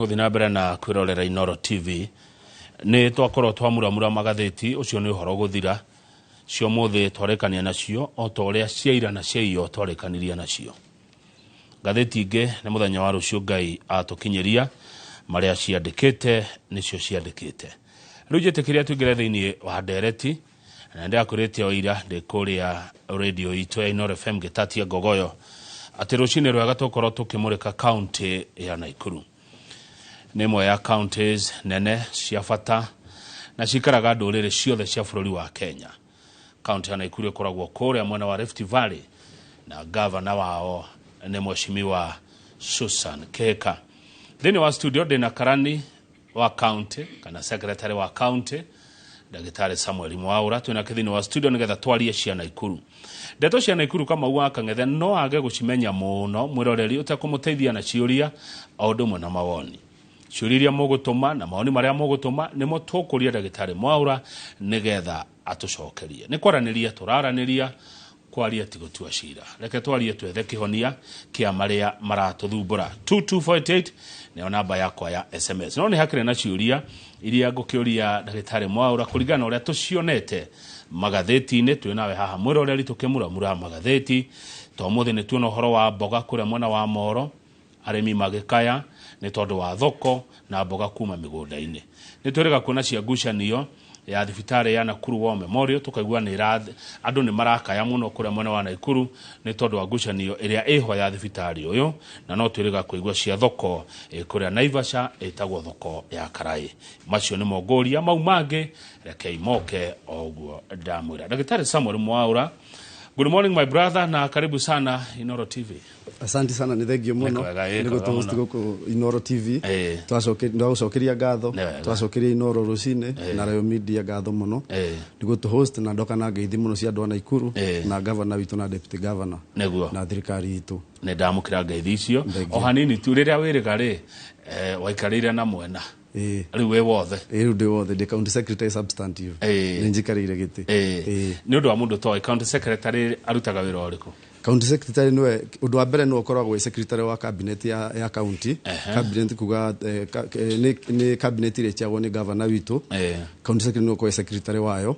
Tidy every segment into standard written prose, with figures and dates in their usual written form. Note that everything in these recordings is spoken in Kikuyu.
Gũthiĩ na mbere na kwĩrorera Inooro TV. Nĩ twakorwo twamuramura magathĩti, ũcio nĩ ũhoro gũthira. Cia ũmũthĩ twarĩkania nacio o ta ũrĩa cia ira na cia iyo twarĩkanirie nacio. Ngathĩti ingĩ nĩ mũthenya wa rũciũ Ngai atũkinyĩria, marĩa ciandĩkĩte nĩcio ciandĩkĩte. Rĩu njĩtĩkĩria tũingĩre thĩinĩ wa ndereti, na ndĩrakwĩrĩte o ira ndĩ kũrĩa radio itũ ya Inooro FM ngĩtatia ngogoyo atĩ rũcinĩ rwega tũkorwo tũkĩmũrĩka kaunti ya Naikuru. Nĩ ĩmwe ya counties nene cia bata na cikaraga ndũrĩrĩ ciothe cia bũrũri wa Kenya. Kaunti ya Naikuru ĩkoragwo kũrĩa mwena wa Rift Valley na gavana wao nĩ Mheshimiwa Susan Kihika. Thĩinĩ wa studio ndĩna karani wa county kana secretary wa county ndagĩtarĩ Samuel Mwaura twĩnake thĩinĩ wa studio nĩgetha twarie cia Naikuru. Ndeto cia Naikuru Kamau wa Kang'ethe no age gũcimenya mũno mwĩroreri ũtekũmũteithia na ciũria o ũndũ ũmwe na mawoni. Ciũria iria mũgũtũma na mawoni marĩa mũgũtũma nĩmo tũkũria ndagĩtarĩ Mwaura nĩgetha atũcokerie. Nĩ kwaranĩria tũraranĩria, kwaria ti gũtua cira. Reke twarie twethe kĩhonia kĩa marĩa maratũthumbũra. 2248 nĩyo namba yakwa ya SMS. No nĩ hakĩrĩ na ciũria iria ngũkĩũria ndagĩtarĩ Mwaura kũringana na ũrĩa tũcionete magathĩti-inĩ. Twĩ nawe haha mwĩroreri tũkĩmuramura magathĩti. Ta ũmũthĩ nĩ tuona ũhoro wa mboga kũrĩa mwena wa Moro, arĩmi magĩkaya nĩ tondũ wa thoko na mboga kuma mĩgũnda-inĩ. Nĩ twĩrĩga kuona cia ngucanio ya thibitarĩ ya Nakuru War Memorial, tũkaigua nĩ andũ nĩ marakaya mũno kũrĩa mwena wa Nakuru nĩ tondũ wa ngucanio ĩrĩa ĩho ya thibitarĩ ũyũ, na no twĩrĩga kũigua cia thoko kũrĩa Naivasha ĩtagwo thoko ya Karaĩ. Macio nĩmo ngũria, mau mangĩ rekei moke o ũguo ndamwĩra. Ndagĩtarĩ Samuel Mwaura, good morning my brother, na karibu sana Inooro TV. Asante sana, nĩ thengio mũno Nĩ kwega, ĩ, nĩ kwega gũtũhost mũno. gũkũ Inooro TV. Twagũcokeria ngatho. Nĩ wega. Twacokeria Inooro rũcinĩ na Royal Media ngatho mũno nĩ gũtũhost, na ndoka na ngeithi mũno cia andũ a Naikuru na governor witũ na deputy governor na thirikari itũ. Nĩ ndamũkĩra ngeithi icio. Thank you. O hanini tu, rĩrĩa wĩrĩga rĩ, waikarĩire na mwena, rĩu wĩ wothe? Ĩ, rĩu ndĩ wothe, ndĩ county secretary substantive. Nĩ njikarĩire gĩtĩ. Nĩ ũndũ wa mũndũ toĩ, county secretary arutaga wĩra ũrĩkũ? County secretary nĩwe ũndũ wa mbere nĩwe ũkoragwo wĩ secretary wa cabinet ya county. Cabinet kuga nĩ cabinet ĩrĩa ĩchairagwo nĩ governor witũ. County secretary nĩwe ũkoragwo wĩ secretary wayo.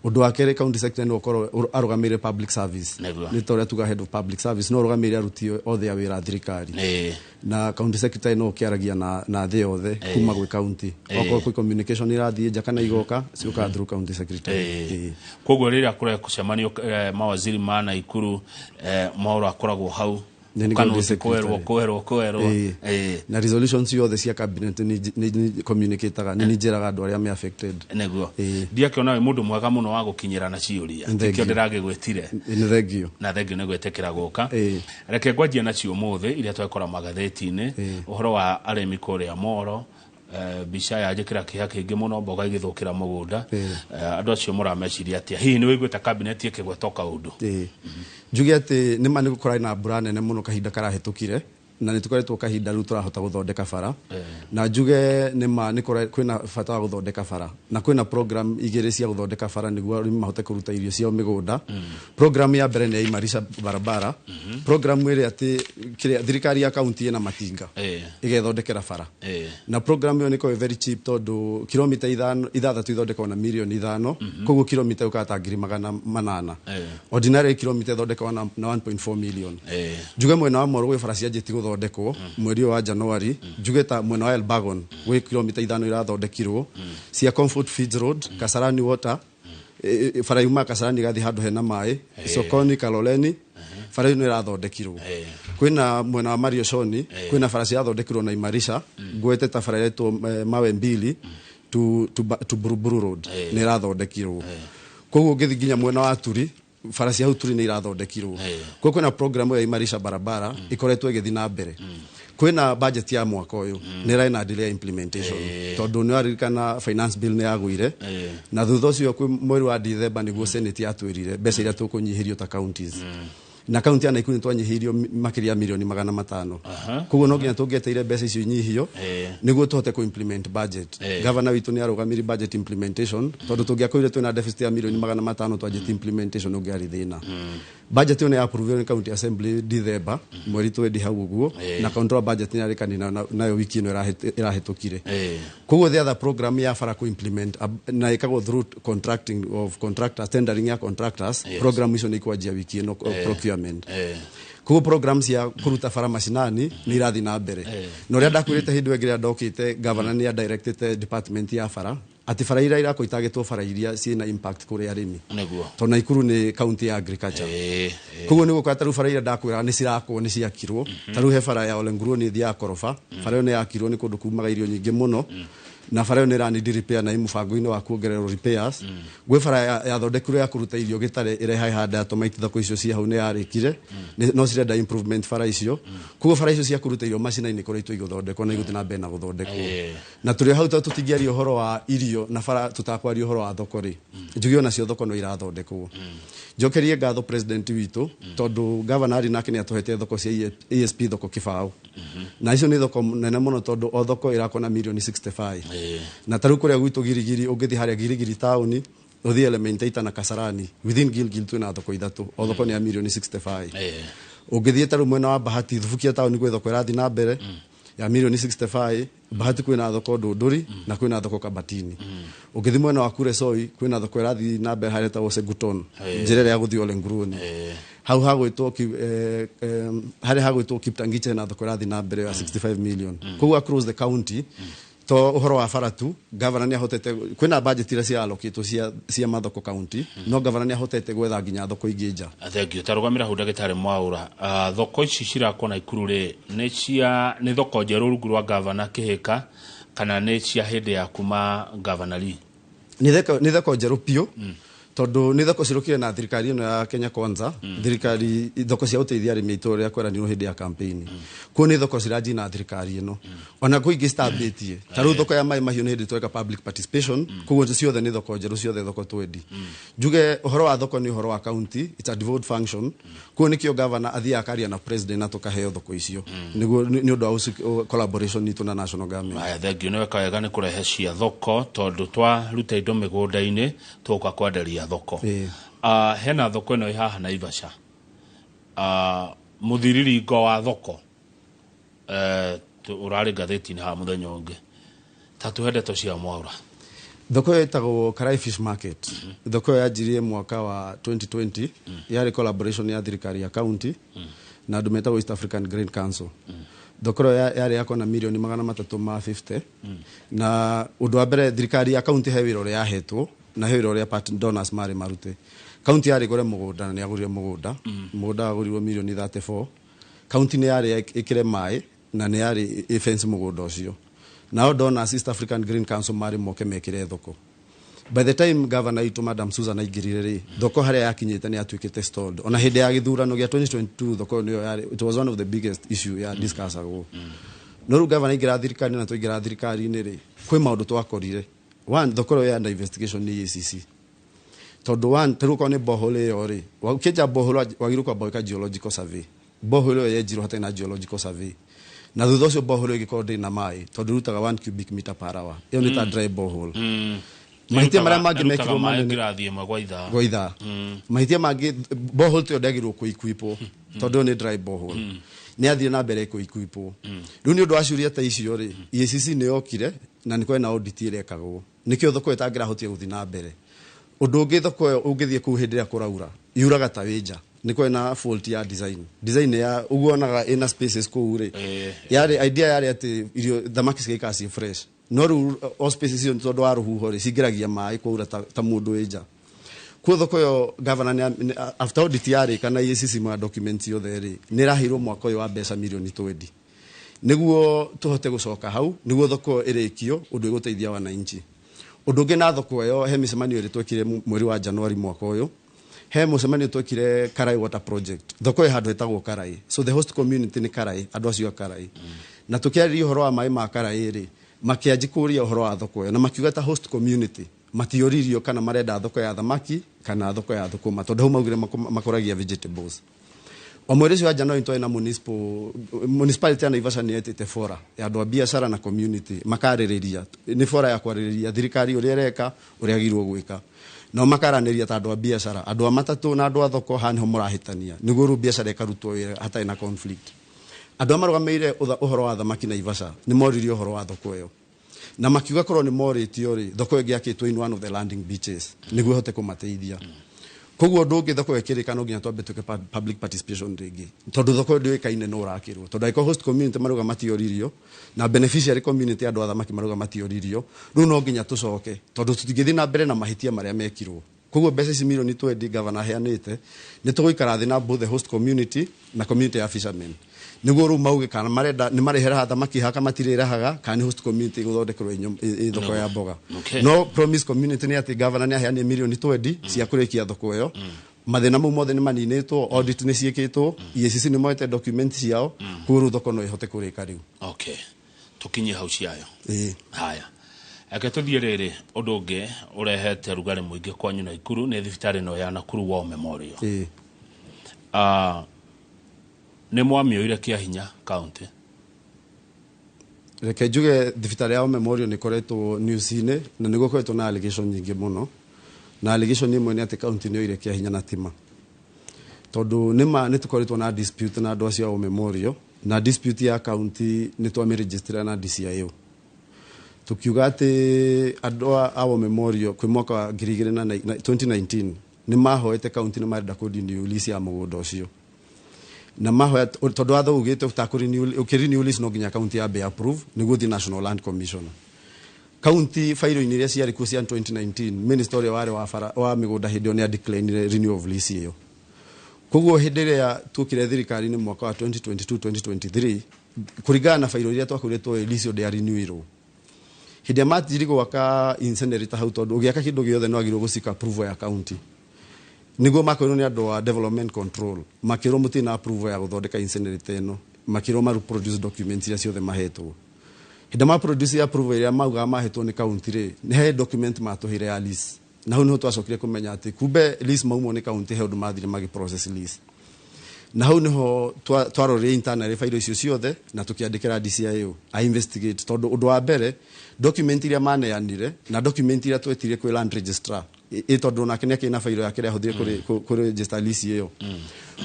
Ũndũ wa kerĩ, county secretary nĩwe ũkoragwo arũgamĩrĩire public service. Nĩ ta ũrĩa tuga head of public service, no ũrũgamĩrĩire aruti othe a wĩra a thirikari. Na county secretary no ũkĩaragia na thĩ yothe kuma gwĩ county. Okorwo kwĩ communication irathiĩ nja kana igoka, ciũkaga through county secretary. Koguo rĩrĩa kũrĩa gũcemanio mawaziri ma Naikuru, Mwaura akoragwo hau? Nĩ kana county ũthiĩ kwerwo secretary. Kwerwo kwerwo. Na resolution ciothe cia cabinet nĩ communicataga, nĩ njĩraga andũ arĩa me affected. Nĩguo. Ndiakĩona wĩ mũndũ mwega mũno wa gũkinyĩra na ciũria. Thank Nĩkĩo you. ndĩragĩgwĩtire. Nĩ thengio. Na thengio nĩ gwĩtĩkĩra gũka. Reke ngwanjie nacio ũmũthĩ iria twekora magathĩti-inĩ. Ũhoro wa arĩmi kũrĩa Moro, mbica ya njĩkĩra kĩeha kĩingĩ mũno, mboga igĩthũkĩra mũgũnda. Andũ acio mũrameciria atĩa? Hihi nĩ wĩiguĩte cabinet ĩkĩgweta kaũndũ? Njuge atĩ nĩ ma nĩ gũkoragwo na mbura nene mũno kahinda karahĩtũkire, na nĩ tũkoretwo kahinda rĩu tũrahota gũthondeka bara. Na njuge nĩ ma nĩ kwĩna bata wa gũthondeka bara, na kwĩna program igĩrĩ cia gũthondeka bara nĩguo arĩmi mahote kũruta irio ciao mĩgũnda. Program ya mbere nĩ ya Imarisha Barabara, program ĩrĩa atĩ kĩrĩa thirikari ya county ĩna matinga ĩgethondekera bara. Na program ĩyo nĩ ĩkoragwo ĩ very cheap tondũ kilomita ithano, ithathatũ ithondekagwo na mirioni 5, koguo kilomita yũkaga ta 800,000. Ordinary kilomita ĩthondekagwo na 1.4 million. Njuge mwena wa Moro gwĩ bara cianjĩtie gũthondekwo mweri ũyũ wa January. Njuge ta mwena wa Elbagon gwĩ kilomita 5 irathondekirwo cia Comfort Feeds Road, Kasarani Water, bara yumaga Kasarani ĩgathiĩ handũ hena maĩ, Sokoni Kaloleni, bara ĩyo nĩ ĩrathondekirwo. Kwĩna mwena wa Marioshoni, kwĩna bara cirathondekirwo na Imarisha, ngwete ta bara ĩretwo Mawe Mbili to Buruburu Road nĩ ĩrathondekirwo. Koguo ũngĩthiĩ nginya mwena wa Turi, bara cia hau Turi nĩ irathondekirwo. Koguo kwĩna program ya Imarisha Barabara ĩkoretwo ĩgĩthiĩ na mbere. Kwĩna budget ya mwaka ũyũ nĩ ĩrarĩ na delay ya implementation tondũ nĩ waririkana finance bill nĩ yagũire, na thutha ũcio kwĩ mweri wa December nĩguo Senate yatwĩrire mbeca iria tũkũnyihĩrio ta counties. Na kaunti ya Nakuru nĩ twanyihĩirio makĩria ya mirioni 500. Koguo no nginya tũngĩeteire mbeca icio inyihio nĩguo tũhote kũ implement budget. Governor witũ nĩ arũgamirie budget implementation, tondũ tũngĩakorire twĩna deficit ya mirioni 500 twanjĩtie implementation, ũngĩarĩ thĩna. Budget ĩyo nĩ approve nĩ county assembly December mweri twendi hau ũguo, na control budget nĩ yarĩkanire nayo wiki ĩno ĩrahĩtũkire. Koguo the other program ya bara kũ implement na ĩkagwo through contracting of contractors, tendering ya contractors. Program icio nĩ ikwanjia wiki ĩno, procurement. Koguo program cia kũruta bara macinani nĩ irathiĩ na mbere. Na ũrĩa ndakwĩrĩte hĩndĩ ĩyo ĩngĩ rĩrĩa ndokĩte, governor nĩ adirectĩte department ya bara atĩ bara iria irakwo itagĩtwo bara iria ciĩna impact kũrĩ arĩmi, tondũ Nakuru nĩ county ya agriculture. Koguo nĩ gũkora tarĩu bara iria ndakwĩra nĩ cirakwo nĩ ciakirwo. Tarĩu he bara ya Olenguruo nĩ ĩthiaga Koroba. Bara ĩyo nĩ yakirwo, nĩ kũndũ kumaga irio nyingĩ mũno, na bara ĩyo nĩ ĩranidi repair na ĩ mũbango-inĩ wa kuongererwo repairs. Gwĩ bara yathondekirwo ya kũruta irio gĩtarĩ ĩrehae handa ya thoko icio cia hau nĩ yarĩkire. No cirenda improvement bara icio. Koguo bara icio cia kũruta irio macina-inĩ koretwo igĩthondekwo na igũthiĩ na mbere na gũthondekwo. Na tũrĩ hau, tondũ tũtingĩaria ũhoro wa irio na bara tũtakwaria ũhoro wa thoko rĩ, njuge onacio thoko no irathondekwo. Njokerie ngatho president witũ, tondũ governor arĩ nake nĩ atũhete thoko cia ASP, thoko kĩbaũ, na icio nĩ thoko nene mũno, tondũ o thoko ĩrakwo na mirioni 65. Na tarĩu kũrĩa gwitũ Girigiri, ũngĩthiĩ harĩa Girigiri taũni, ũthiĩ Elementaita na Kasarani, within Gilgil twĩna thoko ithatũ, o thoko nĩ ya mirioni 65. Ũngĩthiĩ tarĩu mwena wa Bahati, Thubukia taũni, gwĩ thoko ĩrathiĩ na mbere ya mirioni 65 Bahati. Kwĩna thoko Ndũndũri na kwĩna thoko Kabatini. Ũngĩthiĩ mwena wa Kuresoi, kwĩna thoko ĩrathiĩ na mbere harĩa ĩtagwo Seguton, njĩra ĩrĩa ya gũthiĩ Ole Nguruni, hau hagwĩtwo harĩa hagwĩtwo Kiptangiche na thoko ĩrathiĩ na mbere ya 65 million. Koguo across the county, to ũhoro wa bara tu, governor nĩ ahotete, kwĩna budget iria cia allocatwo cia mathoko county, no governor nĩ ahotete gwetha nginya thoko ingĩ nja. Thank you. Tarũgamĩra hau, ndagĩtarĩ Mwaũra. Thoko ici cirakwo Naikuru rĩ, nĩ cia nĩ thoko njerũ rungu rwa gavana Kĩhĩka, kana nĩ cia hĩndĩ ya kuma gavana Lee? Nĩ thoko njerũ biũ, tondũ nĩ thoko cirũkire na thirikari ĩno ya Kenya Kwanza, thirikari thoko cia gũteithia arĩmi aitũ ũrĩa kweranirwo hĩndĩ ya campaign. Kuo nĩ thoko ciranjia na thirikari ĩno, ona kwĩ ingĩ citambĩtie. Ta rĩu thoko ya maĩ mahiũ nĩ hĩndĩ tweka public participation. Koguo ciothe nĩ thoko njerũ, ciothe thoko twendi. Njuge ũhoro wa thoko nĩ ũhoro wa county, it's a devolved function. Kuo nĩkĩo governor athiaga akaria na president na tũkaheo thoko icio nĩguo nĩ ũndũ wa collaboration itũ na national government. Aya, thank you. Nĩ weka wega nĩ kũrehe cia thoko, tondũ twaruta indo mĩgũnda-inĩ tũgoka kwenderia thoko. Hena thoko ĩno ĩ haha Naivasha, mũthiriringo wa thoko ũrarĩ ngathĩti-inĩ haha mũthenya ũngĩ. Ta tũhe ndeto cia Mwaũra. Thoko ĩyo ĩtagwo Karai Fish Market. Thoko ĩyo yanjirie mwaka wa 2020, yarĩ collaboration ya thirikari ya county na andũ metagwo East African Grain Council. Thoko ĩyo yarĩ yakwo na mirioni 350. Na ũndũ wa mbere, thirikari ya county he wĩra ũrĩa yahetwo na he wĩra ũrĩa partner donors marĩ marute. County yarĩ gũre mũgũnda na nĩ yagũrire mũgũnda. Mũgũnda wagũrirwo mirioni 34. County nĩ yarĩ ĩkĩre maĩ na nĩ yarĩ ĩfence mũgũnda ũcio. Nao donors, East African Green Council, marĩ moke mekĩre thoko. By the time governor itũ Madam Susan aingĩrire rĩ, thoko harĩa yakinyĩte nĩ yatuĩkĩte stalled. Ona hĩndĩ ya gĩthurano gĩa 2022, thoko ĩyo nĩyo yarĩ, it was one of the biggest issue ya discussagwo. No rĩu governor aingĩra thirikari na twaingĩra thirikari-inĩ rĩ, kwĩ maũndũ twakorire. One, thoko ĩyo ya under investigation nĩ EACC, tondũ one, tarĩu okorwo nĩ borehole ĩyo rĩ, ũkĩenja borehole wagĩrĩirwo kwamba gwĩka geological survey. Borehole ĩyo yenjirwo hatarĩ na geological survey, na thutha ũcio borehole ĩyo ĩgĩkorwo ndĩrĩ na maĩ, tondũ ĩrutaga 1 cubic meter per hour. Ĩyo nĩ ta dry borehole. Mahĩtia marĩa mangĩ mekirwo maĩ manene ngirathi ĩmwe gwa ithaa. Gwa ithaa. Mahĩtia mangĩ, borehole ta ĩyo ndĩagĩrĩirwo kũikwipwo, tondũ ĩyo nĩ dry borehole, nĩ yathire na mbere kũikwipwo. Rĩu nĩ ũndũ wa ciũria ta icio rĩ, EACC nĩ yokire na nĩ kwarĩ na audit ĩrekagwo, nĩkĩo thoko ĩyo ĩtangĩrahotire gũthiĩ na mbere. Ũndũ ũngĩ, thoko ĩyo ũngĩthiĩ kũu hĩndĩ ĩrĩa kũraura, yuraga ta wĩ nja. Nĩ kwarĩ na fault ya design. Design ya ũguo onaga ĩna spaces kũu rĩ, yarĩ idea yarĩ atĩ irio thamaki cigaikara ciĩ fresh, no rĩu o spaces icio nĩ tondũ wa rũhuho rĩ, cingĩragia maĩ kwaura ta mũndũ wĩ nja. Kuo thoko ĩyo governor after audit yarĩka na EACC ma documents yothe rĩ, nĩ ĩraheirwo mwaka ũyũ wa mbeca mirioni 20 nĩguo tũhote gũcoka hau, nĩguo thoko ĩyo ĩrĩkio ũndũ ĩgũteithia wananchi. Ũndũ ũngĩ na thoko ĩyo, he mĩcemanio ĩrĩ twekire mweri wa January mwaka ũyũ. He mũcemanio twekire Karai Water Project. Thoko ĩ handũ ĩtagwo Karai, so the host community nĩ Karai, andũ acio a Karai. Na tũkĩarĩria ũhoro wa maĩ ma Karai rĩ, makĩanji kũria ũhoro wa thoko ĩyo na makiuga ta host community matiũririo kana marenda thoko ya thamaki kana thoko ya thũkũma, tondũ hau maugire makũragia vegetables. O mweri ũcio wa January twarĩ na municipality ya Naivasha nĩ yetĩte fora ya andũ a biacara na community makarĩrĩria. Nĩ fora ya kwarĩrĩria thirikari ũrĩa ĩreka, ũrĩa yagĩrĩirwo gwĩka, nao makaranĩria ta andũ a biacara, andũ a matatũ na andũ a thoko, haha nĩho mũrahĩtania, nĩguo rĩu biacara ĩkarutwo wĩra hatarĩ na conflict. Andũ arĩa marũgamĩrĩire ũhoro wa thamaki Naivasha nĩ moririe ũhoro wa thoko ĩyo, na makiuga korwo nĩ morĩtio rĩ, thoko ĩyo ĩngĩakĩtwo in one of the landing beaches nĩguo ĩhote kũmateithia. Koguo ũndũ ũngĩ, thoko ĩyo ĩkĩrĩka no nginya twambe twĩke public participation rĩngĩ, tondũ thoko ĩyo ndĩũĩkaine no ũrakĩrwo, tondũ angĩkorwo host community marauga matioririo na beneficiary community andũ a thamaki marauga matioririo, rĩu no nginya tũcoke, tondũ tũtingĩthiĩ na mbere na mahĩtia marĩa mekirwo. Koguo mbeca ici mirioni 20 governor aheanĩte, nĩ tũgũikara thĩ na both the host community na community ya fishermen, nĩguo rĩu mauge kana marenda nĩ marĩheraga thamaki haka matirĩrahaga, kana nĩ host community ĩgũthondekerwo thoko ya mboga. No promise community nĩ atĩ governor nĩ aheanire mirioni 20 cia kũrĩkia thoko ĩyo. Mathĩna mau mothe nĩ maninĩtwo, audit nĩ ciĩkĩtwo, EACC nĩ moete document ciao, koguo rĩu thoko no ĩhote kũrĩka rĩu. Okay, tukinye hau ciayo. Ĩĩ. Haya, reke tũthiĩ rĩrĩ. Ũndũ ũngĩ ũrehete rugarĩ mũingĩ kwanyu Naikuru nĩ thibitarĩ ĩno ya Nakuru War Memorial. Nĩ mwamĩoire kĩa hinya county? Reke njuge thibitarĩ ya Memorial nĩ ĩkoretwo news-inĩ na nĩ gũkoretwo na allegation nyingĩ mũno, na allegation ĩmwe nĩ atĩ county nĩ yoire kĩa hinya na tima, tondũ nĩma nĩ tũkoretwo na dispute na andũ acio a Memorial, na dispute ya county nĩ twamĩregister na DCIO, tukiuga atĩ andũ a War Memorial kwĩ mwaka wa ngiri igĩrĩ na 2019 nĩ mahoete county nĩ marenda kũ renew lease ya mũgũnda ũcio, na mahoya tondũ watho ugĩte ũkĩ renew lease no nginya county yambe approve nĩguo ũthiĩ National Land Commission. County fairo-inĩ iria ciarĩ kuo cia 2019, minister ũrĩa warĩ wa bara wa mĩgũnda hĩndĩ ĩyo nĩ decline renewal of lease ĩyo. Koguo hĩndĩ ĩrĩa tuokire thirikari-inĩ mwaka wa 2022 2023, kũringana na fairo iria twakoretwo, lease ĩyo ndĩarenewirwo. Hĩndĩ ĩrĩa manjirie gwaka incinerator hau, tondũ ũgĩaka kĩndũ gĩothe no wagĩrĩirwo gũcika approval ya county, nĩguo makorirwo nĩ andũ a development control, makĩrwo mũtirĩ na approval ya gũthondeka incinerator ĩno. Makĩrwo maru produce documents iria ciothe mahetwo. Hĩndĩ ma produce approval ĩrĩa maugaga mahetwo nĩ county rĩ, nĩ he document matũheire ya lease, na hau nĩho twacokire kũmenya atĩ kumbe lease maumwo nĩ county, he ũndũ mathire magĩ process lease, na hau niho twarorire internally failo icio ciothe na tukiandĩkĩra DCIO a investigate, tondũ ũndũ wa mbere document iria maneanire na document iria twetire kwĩ land registrar ĩ tondũ nake nĩ akĩrĩ na failo yake ĩrĩa ahũthire kũrĩ register lease ĩyo.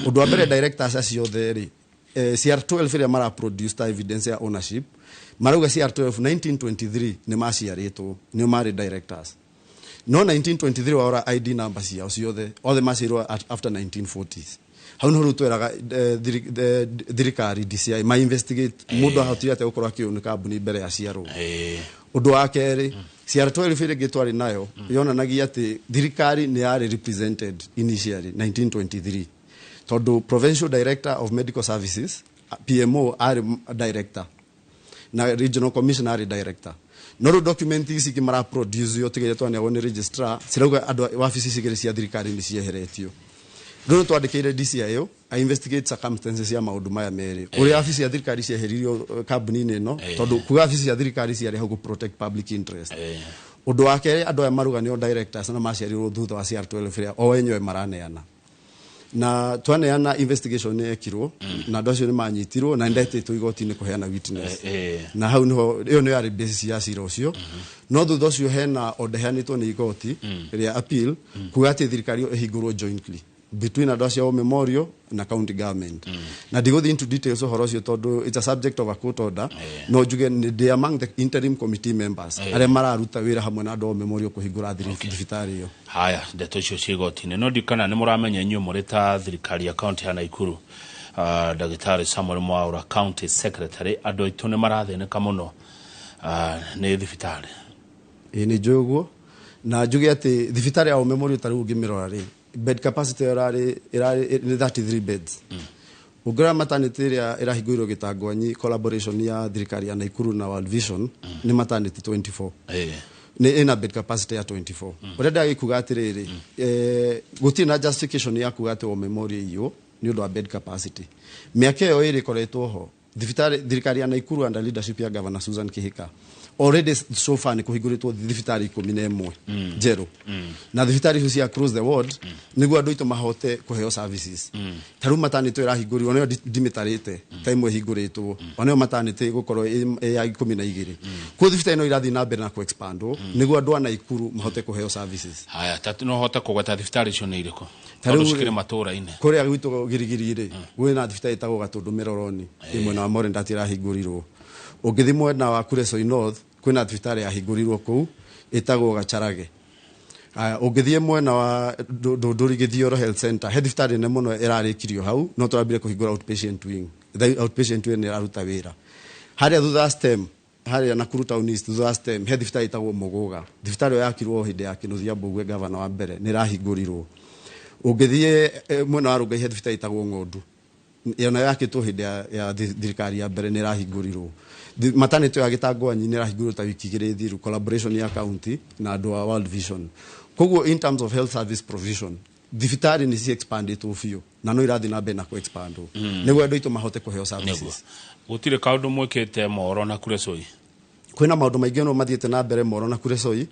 Ũndũ wa mbere, directors acio othe rĩ, CR12 ĩrĩa mara produce ta evidence ya ownership, marauga CR12 1923 nĩ maciarĩtwo, nĩo marĩ directors, no 1923 waora ID number ciao ciothe, othe maciarirwo after 1940s. Hau niho rĩu tweraga thirikari DCI ma investigate mũndũ ahotire atĩa gũkorwo akĩũĩ nĩ kambuni mbere ya ciarwo. Ũndũ wa kerĩ, CR12 ĩrĩa ĩngĩ twarĩ nayo yonanagia atĩ thirikari nĩ yarĩ represented initially 1923, tondũ provincial director of medical services, PMO, arĩ director na regional commissioner arĩ director. No rĩu document ici ingĩ mara produce yo tiga twaneagwo nĩ registrar cirauga andũ a wabici ici igĩrĩ cia thirikari nĩ cieheretio. Rĩu twandĩkĩire DCIO a investigate circumstances ya maũndũ maya merĩ, ũrĩa wabici cia thirikari cieheririo kambuni-inĩ ĩno, tondũ kuga wabici cia thirikari ciarĩ hau gũ protect public interest. Ũndũ wa kerĩ, andũ aya maruga nĩo directors na maciarirwo thutha wa CR12 ĩrĩa o enyewe maraneana, na twaneana investigation nĩ yekirwo na andũ acio nĩ manyitirwo na ndetĩtwo igoti-inĩ kũheana witness. Na hau niho ĩyo nĩyo yarĩ basis ya cira ũcio. No thutha ũcio hena order heanĩtwo nĩ igoti rĩa appeal kuga atĩ thirikari ĩyo ĩhingũrwo jointly between andũ acio a memorial na county government, na ndigũthiĩ into details ũhoro ũcio tondũ it's a subject of a court order, no njuge nĩ ndĩ among the interim committee members arĩa mararuta wĩra hamwe na andũ a memorial kũhingũra thibitarĩ ĩyo. Haya, ndeto icio ciĩ igoti-inĩ, no ndikana nĩ mũramenya inyuĩ mũrĩ ta thirikari ya county ya Naikuru, ndagĩtarĩ Samuel Mwaura, county secretary, andũ aitũ nĩ marathĩnĩka mũno nĩ thibitarĩ. Ĩĩ, nĩ njũĩ ũguo, na njuge atĩ thibitarĩ ya memorial ta rĩu ũngĩmĩrora rĩ, bed capacity ĩyo ĩrarĩ nĩ 33 beds. Ũngĩrora maternity ĩrĩa ĩrahingũirwo Gĩtangwanyi, collaboration ya thirikari ya Naikuru na World Vision, nĩ maternity 24, nĩ ĩna bed capacity ya 24. Ũrĩa ndagĩkuga atĩrĩrĩ, gũtirĩ na justification ya kuga atĩ o memorial iyũ nĩ ũndũ wa bed capacity. Mĩaka ĩyo ĩrĩ ĩkoretwo ho. Thibitarĩ thirikari ya Nakuru under leadership ya Governor Susan Kihika, already so far nĩ kũhingũrĩtwo thibitarĩ 11 njerũ, na thibitarĩ icio cia across the world nĩguo andũ aitũ mahote kũheo services. Ta rĩu maternity ĩrahingũrirwo, nayo ndimĩtarĩte ta ĩmwe ĩhingũrĩtwo, onayo maternity ĩgũkorwo ĩ ya 12. Koguo thibitarĩ no irathiĩ na mbere na kũ-expandwo nĩguo andũ a Nakuru mahote kũheo services. Haya, ta no hote kũgweta thibitarĩ icio nĩ irĩkũ? Ta Tondũ rĩu cikĩrĩ matũra-inĩ. Kũrĩa gwitũ Girigiri rĩ, gwĩna thibitarĩ ĩtagwo Gatũndũ Mĩroroni, ĩ mwena wa Morendat, ĩrahingũrirwo. Ũngĩthiĩ mwena wa Kuresoi North, kwĩna thibitarĩ yahingũrirwo kũu ĩtagwo Gacharage. Aya, ũngĩthiĩ mwena wa Ndũndũri Gĩthioro Health Center, he thibitarĩ nene mũno ĩrarĩkirio hau, no tũrambire kũhingũra outpatient wing. The outpatient wing nĩ ĩraruta wĩra harĩa thutha wa STEM, harĩa Nakuru Town East thutha wa STEM, he thibitarĩ ĩtagwo Mũgũga. Thibitarĩ ĩyo yakirwo hĩndĩ ya Kĩnuthia Mbũgue, gavana wa mbere, nĩ ĩrahingũrirwo. Ũngĩthiĩ mwena wa Rũngai, he thibitarĩ ĩtagwo Ng'ondu, ĩyo nayo yakĩtwo hĩndĩ ya thirikari ya mbere, nĩ ĩrahingũrirwo. Maternity ya Gĩtangwanyi nĩ ĩrahingũrirwo ta wiki 2 thiru, collaboration ya county na andũ a World Vision. Koguo in terms of health service provision, thibitarĩ nĩ ci expandĩtwo biũ na no irathiĩ na mbere na kũ expandwo nĩguo andũ aitũ mahote kũheo services. Gũtirĩ kaũndũ mwĩkĩte Moro na Kuresoi? Kwĩna maũndũ maingĩ no mathiĩte na mbere Moro na Kuresoi,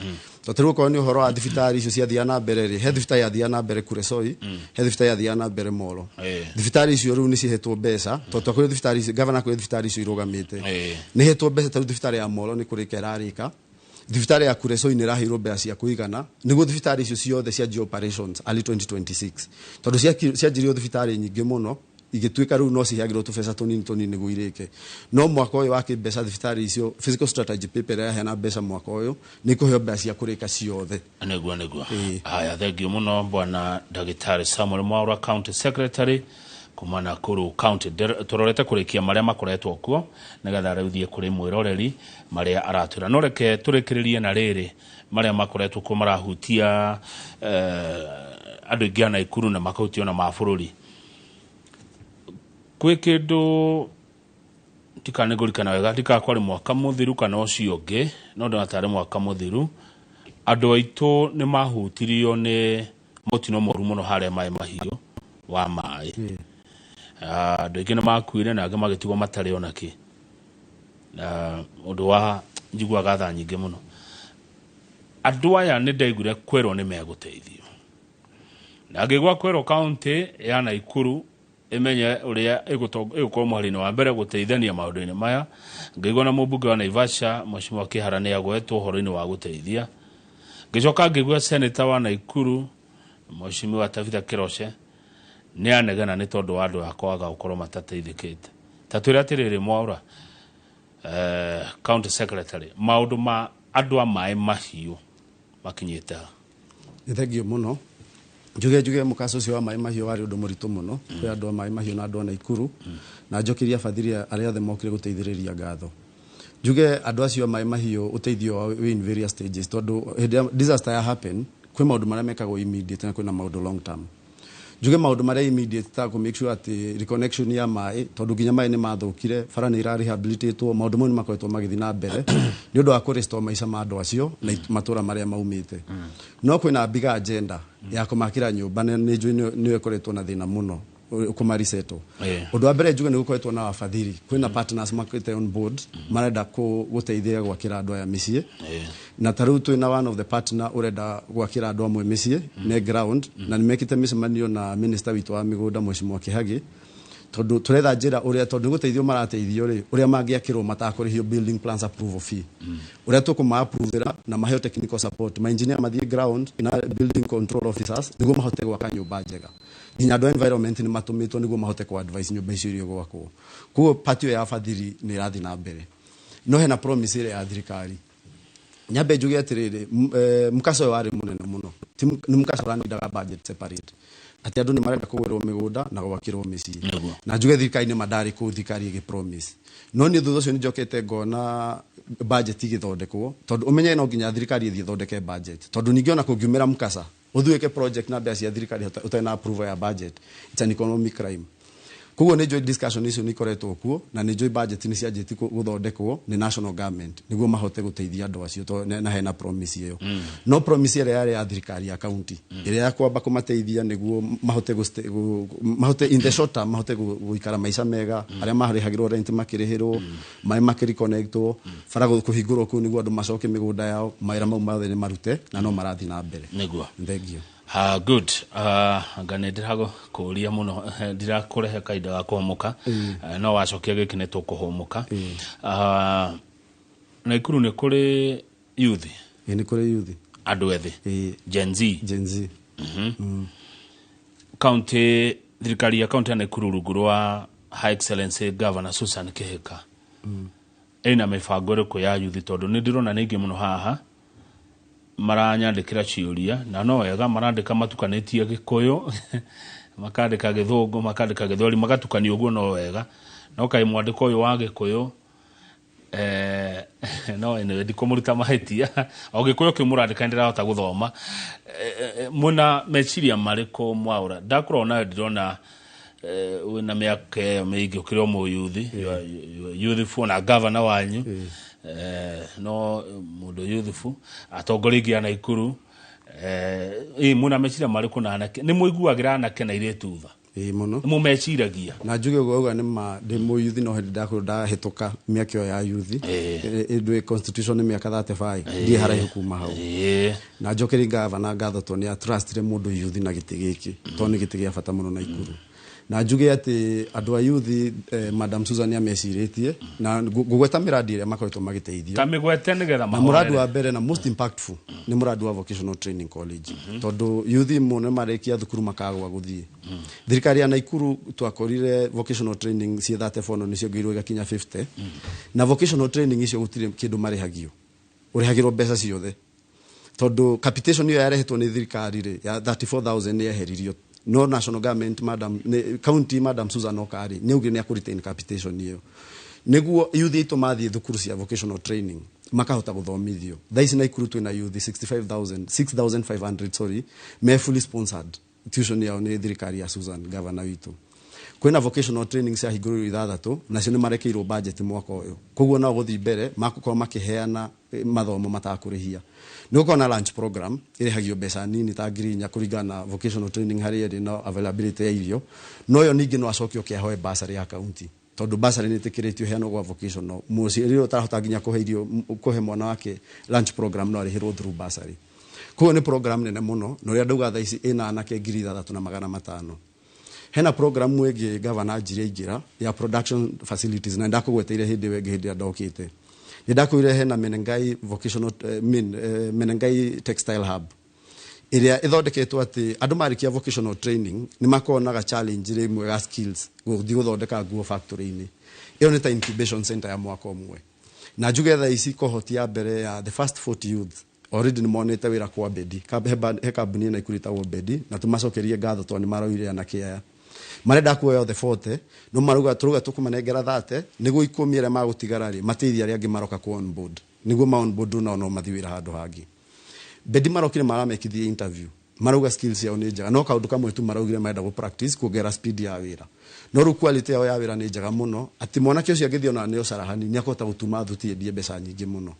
tondũ rĩu okorwo nĩ ũhoro wa thibitarĩ icio ciathiaga na mbere rĩ, he thibitarĩ yathiaga na mbere Kuresoi, he thibitarĩ yathiaga na mbere Moro. Thibitarĩ icio rĩu nĩ cihetwo mbeca, tondũ kwĩ thibitarĩ icio gavana, kwĩ thibitarĩ icio irũgamĩte, nĩ hetwo mbeca. Ta rĩu thibitarĩ ya Moro nĩ kũrĩka ĩrarĩka, thibitarĩ ya Kuresoi nĩ ĩraheirwo mbeca cia kũigana nĩguo thibitarĩ icio ciothe cianjie operations early 2026, tondũ cianjirio thibitarĩ nyingĩ mũno igĩtuĩka rĩu no ciheagĩrwo tũbeca tũnini tũnini nĩguo irĩke. No mwaka ũyũ wa kĩmbeca, thibitarĩ icio, fiscal strategy paper ĩrĩa yaheana mbeca mwaka ũyũ, nĩ ikũheo mbeca cia kũrĩka ciothe. Nĩguo. Haya, thengio mũno bwana ndagĩtarĩ Samuel Mwaura, county secretary kuma Nakuru County. Tũrorete kũrĩkia marĩa makoretwo kuo nĩgetha rĩu thiĩ kũrĩ mwĩroreri marĩa aratwĩra. No reke tũrĩkĩrĩrie na rĩrĩ, marĩa makoretwo kuo marahutia andũ aingĩ a Naikuru na makahutia ona ma bũrũri. Kwĩ kĩndũ tikana ngũrikana wega, ndikaga kwarĩ mwaka mũthiru kana ũcio ũngĩ, no ndona tarĩ mwaka mũthiru, andũ aitũ nĩ mahutirio nĩ mũtino mũru mũno harĩa Maĩ Mahiũ wa maĩ. Andũ aingĩ nĩ makuire na angĩ magĩtigwo matarĩ ona kĩ. Na ũndũ wa njiguaga tha nyingĩ mũno, andũ aya nĩ ndaiguire kwĩrwo nĩ megũteithio, na ngĩigua kwĩrwo kaunti ya Naikuru ĩmenye ũrĩa ĩgũkorwo mũhari-inĩ wa mbere gũteithania maũndũ-inĩ maya. Ngĩigua na mũmbunge wa Naivasha, Mheshimiwa Kĩhara, nĩ agwetwo ũhoro-inĩ wa gũteithia. Ngĩcoka ngĩigua senator wa Naikuru, Mheshimiwa Tabitha Kĩroche, nĩ anegena nĩ tondũ wa andũ a kwaga gũkorwo matateithĩkĩte. Ta twĩre atĩrĩrĩ, Mwaura, county secretary, maũndũ ma andũ a Maĩ Mahiũ makinyĩte ha? Nĩ thengio mũno. Njuge mũkaca ũcio wa Maĩ Mahiũ warĩ ũndũ mũritũ mũno kwĩ andũ a Maĩ Mahiũ na andũ a Naikuru, na njokeria bathiri arĩa othe mokire gũteithĩrĩria ngatho. Njuge andũ acio a Maĩ Mahiũ, ũteithio wao wĩ in various stages, tondũ hĩndĩ ĩrĩa disaster ya happen, kwĩ maũndũ marĩa mekagwo immediate na kwĩna maũndũ long term. Njuge maũndũ marĩa immediate ta kũ make sure atĩ reconnection ya maĩ, tondũ nginya maĩ nĩ mathũkire, bara nĩ ira rehabilitatwo, maũndũ mau nĩ makoretwo magĩthiĩ na mbere nĩ ũndũ wa kũ restore maica ma andũ acio na matũra marĩa maumĩte. No kwĩna bigger agenda ya kũmakĩra nyũmba, na nĩ njũĩ nĩyo ĩkoretwo na thĩna mũno kũmarisetwo. Ũndũ wa mbere njuge nĩ gũkoretwo na wafadhili, kwĩna partners makĩte on board marenda gũteithia gwakĩra andũ aya mĩciĩ. Na ta rĩu twĩna one of the partner ũrenda gwakĩra andũ amwe mĩciĩ nĩ ground, na nĩ mekĩte mĩcemanio na minister witũ wa mĩgũnda, Mheshimiwa Kĩhagĩ, tondũ tũretha njĩra ũrĩa, tondũ nĩ gũteithio marateithio rĩ, ũrĩa mangĩakĩrwo matakũrĩhio building plans approval fee, ũrĩa tũkũma approvera na maheo technical support, ma engineer mathiĩ ground na building control officers nĩguo mahote gwaka nyũmba njega. Nginya andũ a environment nĩ matũmĩtwo nĩguo mahote ku advise nyũmba icio iria gwakwo. Koguo part ĩyo ya bathiri nĩ ĩrathiĩ na mbere, no hena promise ĩrĩa ya thirikari. Nyambe njuge atĩrĩrĩ, mũkaca ũyũ warĩ mũnene mũno. Ti nĩ mũkaca ũranindaga budget separate, atĩ andũ nĩ marenda kũgũrĩrwo mĩgũnda na gwakĩrwo mĩciĩ. Na njuge thirikari nĩ mandarĩ kũu thirikari ĩgĩ promise, no niĩ thutha ũcio nĩ njokete ngona budget igĩthondekwo, tondũ ũmenye no nginya thirikari ĩthiĩ ĩthondeke budget, tondũ ningĩ ona kũngiumĩra mũkaca ũthiĩ wĩke project na mbeca cia thirikari ũtarĩ na approval ya budget, it's an economic crime. Koguo nĩ njũĩ discussion icio nĩ ikoretwo kuo, na nĩ njũĩ budget nĩ cianjĩtie gũthondekwo nĩ national government nĩguo mahote gũteithia andũ acio, tondũ na hena promise ĩyo. No promise ĩrĩa yarĩ ya thirikari ya county, ĩrĩa ya kwamba kũmateithia nĩguo mahote mahote in the short term mahote gũikara maica mega, arĩa marĩhagĩrwo rent makĩrĩhĩrwo, maĩ makĩreconnectwo, bara kũhingũrwo kũu nĩguo andũ macoke mĩgũnda yao, mawĩra mau mothe nĩ marute na no marathiĩ na mbere. Nĩguo. Thengio. Good. Anga nĩ ndĩragũkũria mũno, ndirakũrehe kahinda ga kũhũmũka. No wacokia gĩkĩ nĩ tũkũhũmũka. Naikuru nĩ kũrĩ youth? Ĩ, nĩ kũrĩ youth. Andũ ethĩ. Ĩ. Gen Z. Gen Z. County, thirikari ya county ya Nakuru rungu rwa High Excellency Governor Susan Kihika ĩna mĩbango ĩrĩkũ ya youth? Tondũ nĩ ndĩrona nĩ aingĩ mũno haha maranyandĩkĩra ciũria, na no wega marandĩka matukanĩtie Gĩkũyũ, makandĩka Gĩthũngũ, makandĩka Gĩthweri, magatukania ũguo, no wega. No kaĩ mwandĩko ũyũ wa Gĩkũyũ, no anyway, ndikũmũruta mahĩtia, o Gĩkũyũ kĩu mũrandĩka nĩndĩrahota gũthoma. Mwĩna meciria marĩkũ mwaũra? Ndakũrora nawe ndĩrona wĩna mĩaka ĩyo mĩingĩ, ũkĩrĩ o mũyuthi, youthful, na gavana wanyu no mũndũ youthful, atongoria aingĩ a Naikuru. Mwĩna meciria marĩkũ na anake? Nĩ mũiguagĩra anake na airĩtu tha? Ĩ, mũno. Nĩ mũmeciragia? Na njuge ũguo auga nĩ ma, ndĩ mũyuthi, no hĩndĩ ndakorwo ndahĩtũka mĩaka ĩyo ya yuthi. Ĩndũ constitution nĩ mĩaka 35, ndiĩ haraihu kuma hau. Na njokerie gavana ngatho tondũ nĩ atrustire mũndũ yuthi na gĩtĩ gĩkĩ, tondũ nĩ gĩtĩ gĩa bata mũno Naikuru. Na njuge atĩ andũ a yuthi, Madam Susan nĩ amecirĩtie, na ngũgweta mĩradi ĩrĩa makoretwo magĩteithio. Ta mĩgwete nĩgetha Na mũradi mahorere. wa mbere na most impactful nĩ mũradi wa vocational training college, tondũ yuthi mũno marĩkia thukuru makagwa gũthiĩ. Thirikari ya Naikuru twakorire vocational training ciĩ 34, no nĩciongeirwo igakinya 50. Na vocational training icio gũtirĩ kĩndũ marĩhagio, ũrĩhagĩrwo mbeca ciothe, tondũ capitation ĩyo yarehetwo nĩ thirikari rĩ ya 34,000 nĩ yeheririo. No national government, madam, nĩ county, Madam Susan Okari nĩ augire nĩ akũ capitation ĩyo nĩguo youth aitũ mathiĩ thukuru cia vocational training makahota gũthomithio. Thaa ici Naikuru twĩna youth 65,000, 6500, sorry, me fully sponsored tuition yao nĩ thirikari ya Susan, governor witũ. Kwĩna vocational training cia hingũrĩrwo ithathatũ, nacio nĩ marekeirwo budget mwaka ũyũ, koguo no gũthiĩ mbere makũkorwo makĩheana mathomo matakũrĩhia. Nĩ gũkorwo na lunch program ĩrĩhagio mbeca nini ta 4,000 kũringana na vocational training harĩa ĩrĩ na availability ya irio. No yo ningĩ no acokio kĩahoe bursary ya county, tondũ bursary nĩ ĩtĩkĩrĩtio heanwo gwa vocational. Mũciari ũrĩa ũtarahota nginya kũhe irio, kũhe mwana wake lunch program, no arĩhĩrwo through bursary. Koguo nĩ program nene mũno, na ũrĩa ndauga thaa ici ĩna anake 6,500. Hena program ĩngĩ gavana anjirie aingĩra ya production facilities, na ndakũgweteire hĩndĩ ĩyo ĩngĩ, hĩndĩ ĩrĩa ndokĩte nĩ ndakwĩrire hena Menengai vocational, Menengai textile hub ĩrĩa ĩthondeketwo atĩ andũ marĩkia vocational training nĩ makonaga challenge rĩmwe ga skills gũthiĩ gũthondeka nguo factory-inĩ ĩyo. Nĩ ta incubation center ya mwaka ũmwe. Na njuge thaa ici cohort ya mbere ya the first 40 youths already nĩ monete wĩra kwa Bedi. He kambuni ĩna Nakuru ĩtagwo Bedi, na tũmacokerie ngatho tondũ nĩ maroire anake aya marenda kuoya othe 40, no marauga tũrauga tũkũmanengera 30 nĩguo 10 arĩa magũtigara rĩ mateithie arĩa angĩ maroka ku on board, nĩguo ma on board nao no mathiĩ wĩra handũ hangĩ. Bedi marokire maramekithie interview, marauga skills ciao nĩ njega, no kaũndũ kamwe tu maraugire marenda gũ practice kuongerera speed ya wĩra. No rĩu quality yao ya wĩra nĩ njega mũno atĩ mwanake ũcio angĩthiĩ ona nĩ carahani nĩ akũhota gũtuma thuti endie mbeca nyingĩ mũno.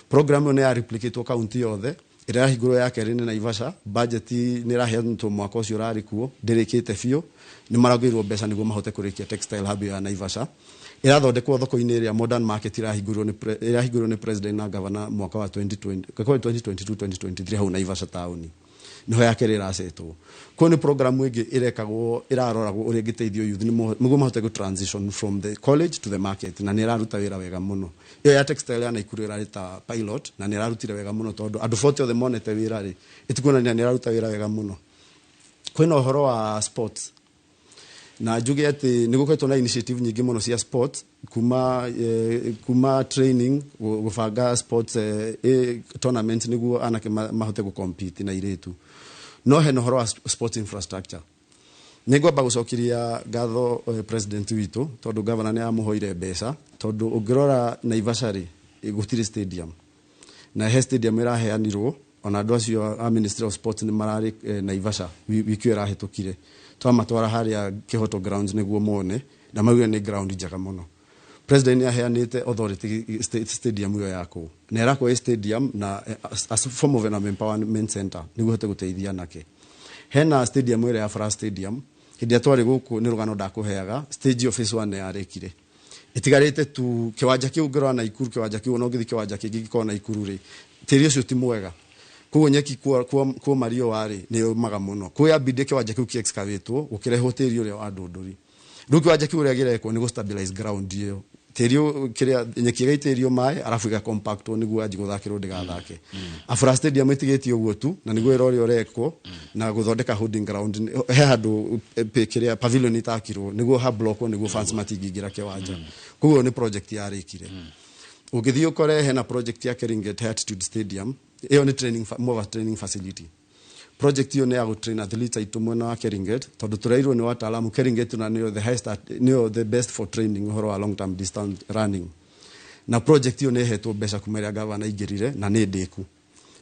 Program ĩyo nĩ ya replicatwo kaunti yothe. Ĩrĩa yahingũrwo ya kerĩ nĩ Naivasha, budget nĩ ĩraheanĩtwo mwaka ũcio ũrarĩ kuo, ndĩrĩkĩte biũ, nĩ marongeirwo mbeca nĩguo mahote kũrĩkia textile hub ĩyo ya Naivasha. Ĩrathondekwo thoko-inĩ ĩrĩa modern market ĩrahingũrirwo nĩ president na governor mwaka wa 2020, 2022 2023, hau Naivasha taũni niho ya kerĩ ĩracetwo. Koguo nĩ program ĩngĩ ĩrekagwo ĩraroragwo ũrĩa ĩngĩteithio youth nĩguo mahote gũ transition from the college to the market, na nĩ ĩraruta wĩra wega mũno. Ĩyo ya textile ya Nakuru ĩrarĩ ta pilot na nĩ ĩrarutire wega mũno, tondũ andũ 40 othe monete wĩra rĩ, ĩtikuonania nĩ ĩraruta wĩra wega mũno. Kwĩna ũhoro wa sports, na njuge atĩ nĩ gũkoretwo na initiative nyingĩ mũno cia sports, kuma training, gũbanga sports tournament nĩguo anake mahote gũ compete na irĩtu. No hena ũhoro wa sports infrastructure. Nĩ ngwamba gũcokeria ngatho president witũ, tondũ governor nĩ amũhoire mbeca, tondũ ũngĩrora Naivasha rĩ, gũtirĩ stadium, na he stadium ĩraheanirwo. Ona andũ acio a Ministry of Sports nĩ mararĩ Naivasha wiki ĩyo ĩrahĩtũkire. Twamatwara harĩa Kĩhoto grounds nĩguo mone, na maugire nĩ ground njega mũno. President nĩ aheanĩte authority stadium ĩyo yakwo, na ĩrakwo ĩ stadium na as form of an empowerment center nĩguo hote gũteithia anake. Hena stadium ĩrĩa ya Fara Stadium, hĩndĩ ĩrĩa twarĩ gũkũ nĩ rũgano ndakũheaga. Stage ĩyo phase 1 nĩ yarĩkire, ĩtigarĩte tu kĩwanja kĩu. Ũngĩrora Naikuru, kĩwanja kĩu ona ũngĩthiĩ kĩwanja kĩngĩ gĩkorwo Naikuru rĩ, tĩri ũcio ti mwega, koguo nyeki kuoma riũa rĩ nĩ yũmaga mũno. Koguo yambindie kĩwanja kĩu kĩ excavatewo, gũkĩrehwo tĩri ũrĩa wa ndũndũri. Rĩu kĩwanja kĩu ũrĩa gĩrekwo nĩ gũ stabilize ground ĩyo, tĩri kĩrĩa nyeki ĩgaitĩrĩrio maĩ arabu ĩgacompactwo nĩguo yanji gũthakĩrwo ndĩgathake. Afra Stadium ĩtigĩtio ũguo tu, na nĩguo wĩra ũrĩa ũrekwo na gũthondeka holding ground he handũ kĩrĩa pavilion itakirwo nĩguo ha blockwo nĩguo fans matingĩingĩra kĩwanja. Koguo nĩ project yarĩkire. Ũngĩthiĩ ũkore hena project ya Keringet Altitude Stadium, ĩyo nĩ training more of a training facility. Project ĩyo nĩ ya gũtrain athletes aitũ mwena wa Keringet, tondũ tũreirwo nĩ wataalamu Keringet na nĩyo the highest nĩyo the best for training ũhoro wa long term distance running. Na project ĩyo nĩ ĩhetwo mbeca kuma ĩrĩa gavana aingĩrire, na nĩ ndĩku.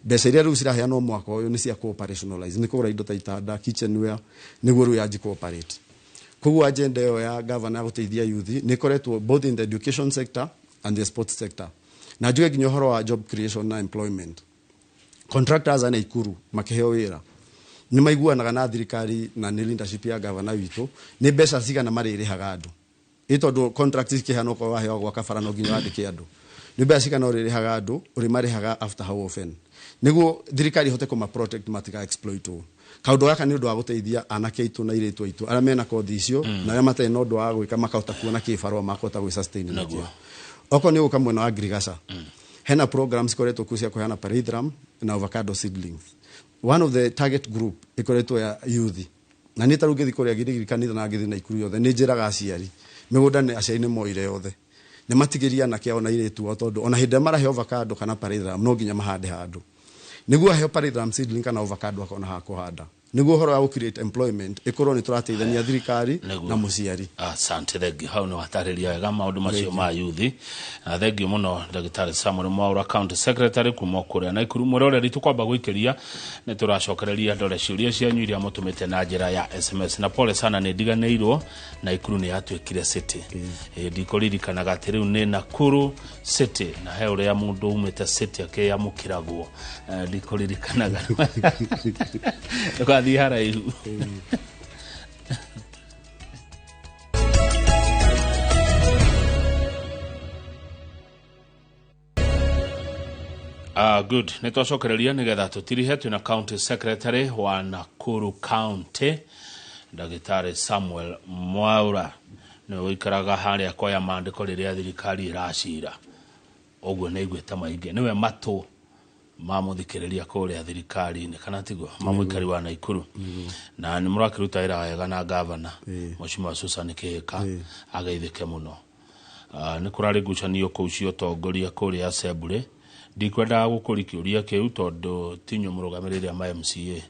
Mbeca iria rĩu ciraheanwo mwaka ũyũ nĩ cia operationalize, nĩ kũgũra indo ta itanda, kitchenware, nĩguo rĩu yanji cooperate. Koguo agenda ĩyo ya gavana ya gũteithia youth nĩ ĩkoretwo both in the education sector and the sports sector. Na njuge nginya ũhoro wa job creation na employment, contractors a Naikuru makĩheo wĩra nĩ maiguanaga na thirikari na nĩ leadership ya gavana witũ nĩ mbeca cigana marĩrĩhaga andũ, ĩ tondũ contract cikĩheanwo, okorwo waheo gwaka bara no nginya wandĩke andũ, nĩ mbeca cigana ũrĩrĩhaga andũ, ũrĩmarĩhaga after how often, nĩguo thirikari ihote kũma protect matiga exploitwo. Kaũndũ gaka nĩ ũndũ wa gũteithia anake aitũ na airĩtu aitũ arĩa mena kothi icio na arĩa matarĩ na ũndũ wa gwĩka, makahota kuona kĩbarũa makahota gwĩ sustain nakĩo. Okorwo nĩ gũka mwena wa Ngirigaca, hena programs ikoretwo kuo cia kũheana pyrethrum na avocado seedlings. One of the target group ikoretwo ya youth, na niĩ tarĩu ngĩthiĩ kũrĩa Girigiri kanitha na ngĩthiĩ Naikuru yothe, nĩ njĩraga aciari mĩgũnda nĩ aciari nĩ moire yothe, nĩ matigĩrie anake ao na airĩtu ao, tondũ ona hĩndĩ ĩrĩa maraheo avocado kana pyrethrum no nginya mahande handũ, nĩguo aheo pyrethrum seedling kana avocado akona ha kũhanda, nĩguo ũhoro wa gũ create employment ĩkorwo nĩ tũrateithania thirikari na mũciari. Asante, thengiũ. Hau nĩ watarĩria wega maũndũ macio ma yuthi, na thengiũ mũno Ndagĩtarĩ Samuel Mwaura, county secretary kuma kũrĩa Naikuru. Mwĩroreri, tũkwamba gũikĩria nĩ tũracokereria ndore ciũria cianyu iria mũtũmĩte na njĩra ya SMS. Na pole sana, nĩ ndiganĩirwo Naikuru nĩ yatuĩkire city. Ĩ, ndikũririkanaga atĩ rĩu nĩ Nakuru City, na he ũrĩa mũndũ umĩte city akĩamũkĩragwo. Ndikũririkanaga, ndũgathiĩ haraihu. Good, nĩ twacokereria nĩgetha tũtirihe. Twĩna county secretary wa Nakuru County, Ndagĩtarĩ Samuel Mwaura, nĩwe ũikaraga harĩa koya maandĩko rĩrĩa thirikari ĩracira ũguo. Nĩ aiguĩte maingĩ, nĩwe matũ mamũthikĩrĩria kũrĩa thirikari-inĩ, kana tiguo, mamũikari wa Naikuru? Na nĩ mũrakĩruta wĩra wega na gavana Mheshimiwa Susan Kĩhĩka, ageithĩke mũno. Nĩ kũrarĩ ngucanio kũu cia ũtongoria kũrĩa assembly. Ndikwendaga gũkũri kĩũria kĩu tondũ tinyo mũrũgamĩrĩri a ma MCA,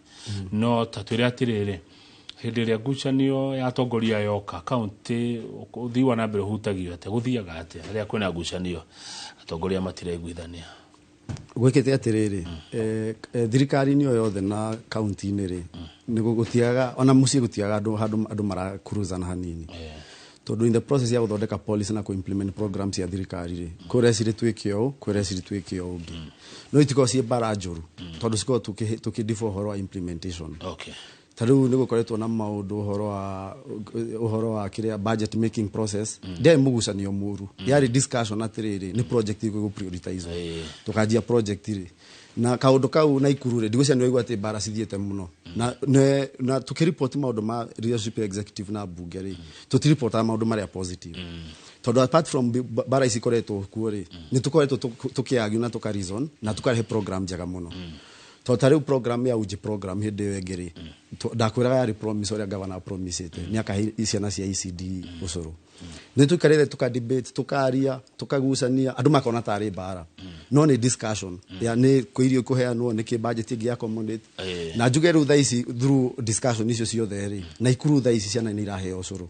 no ta twĩre atĩrĩrĩ, hĩndĩ ĩrĩa ngucanio ya atongoria yoka kaunti, ũthii wa na mbere ũhutagio atĩa? Gũthiaga atĩa rĩrĩa kwĩna ngucanio, atongoria matiraiguithania? Gwĩkĩte atĩrĩrĩ, thirikari-inĩ o yothe na kaunti-inĩ rĩ, nĩ gũtiaga, ona mũciĩ gũtiaga andũ handũ andũ marakuruzana hanini, tondũ in the process ya gũthondeka policy na kũ-implement programs cia thirikari rĩ, kwĩreciri twĩke ũũ, kwĩreciri twĩke ũũ ũngĩ, no itikorwo ciĩ mbara njũru tondũ cikorwo tũkĩdiffer ũhoro wa implementation. Ta rĩu nĩ gũkoretwo na maũndũ ũhoro wa kĩrĩa budget making process, ndĩarĩ mũgucanio mũru, yarĩ discussion atĩrĩrĩ, nĩ project ĩrĩkũ ĩgũ prioritize, tũkanjia project rĩ na kaũndũ kau. Naikuru rĩ, ndigwĩciria nĩ waigua atĩ mbara cithiĩte mũno na tũkĩripoti maũndũ ma leadership executive na mbunge rĩ, tũtiripotaga maũndũ marĩa positive, tondũ apart from mbara ici ikoretwo kuo rĩ, nĩ tũkoretwo tũkĩargue na tũka reason na tũkarehe program njega mũno, tondũ ta rĩu program ya uji program hĩndĩ ĩyo ĩngĩ rĩ, ndakwĩraga yarĩ promise ũrĩa gavana promisĩte nĩ akahe ciana cia ECD ũcũrũ. Nĩ tũikarĩte tũka debate, tũkaria, tũkagucania, andũ makona tarĩ mbara, no nĩ discussion ya nĩ kwĩ irio ikũheanwo, nĩ kĩ budget ĩngĩ ya accommodate. Na njuge rĩu thaa ici through discussion icio ciothe rĩ, Naikuru thaa ici ciana nĩ iraheo ũcũrũ,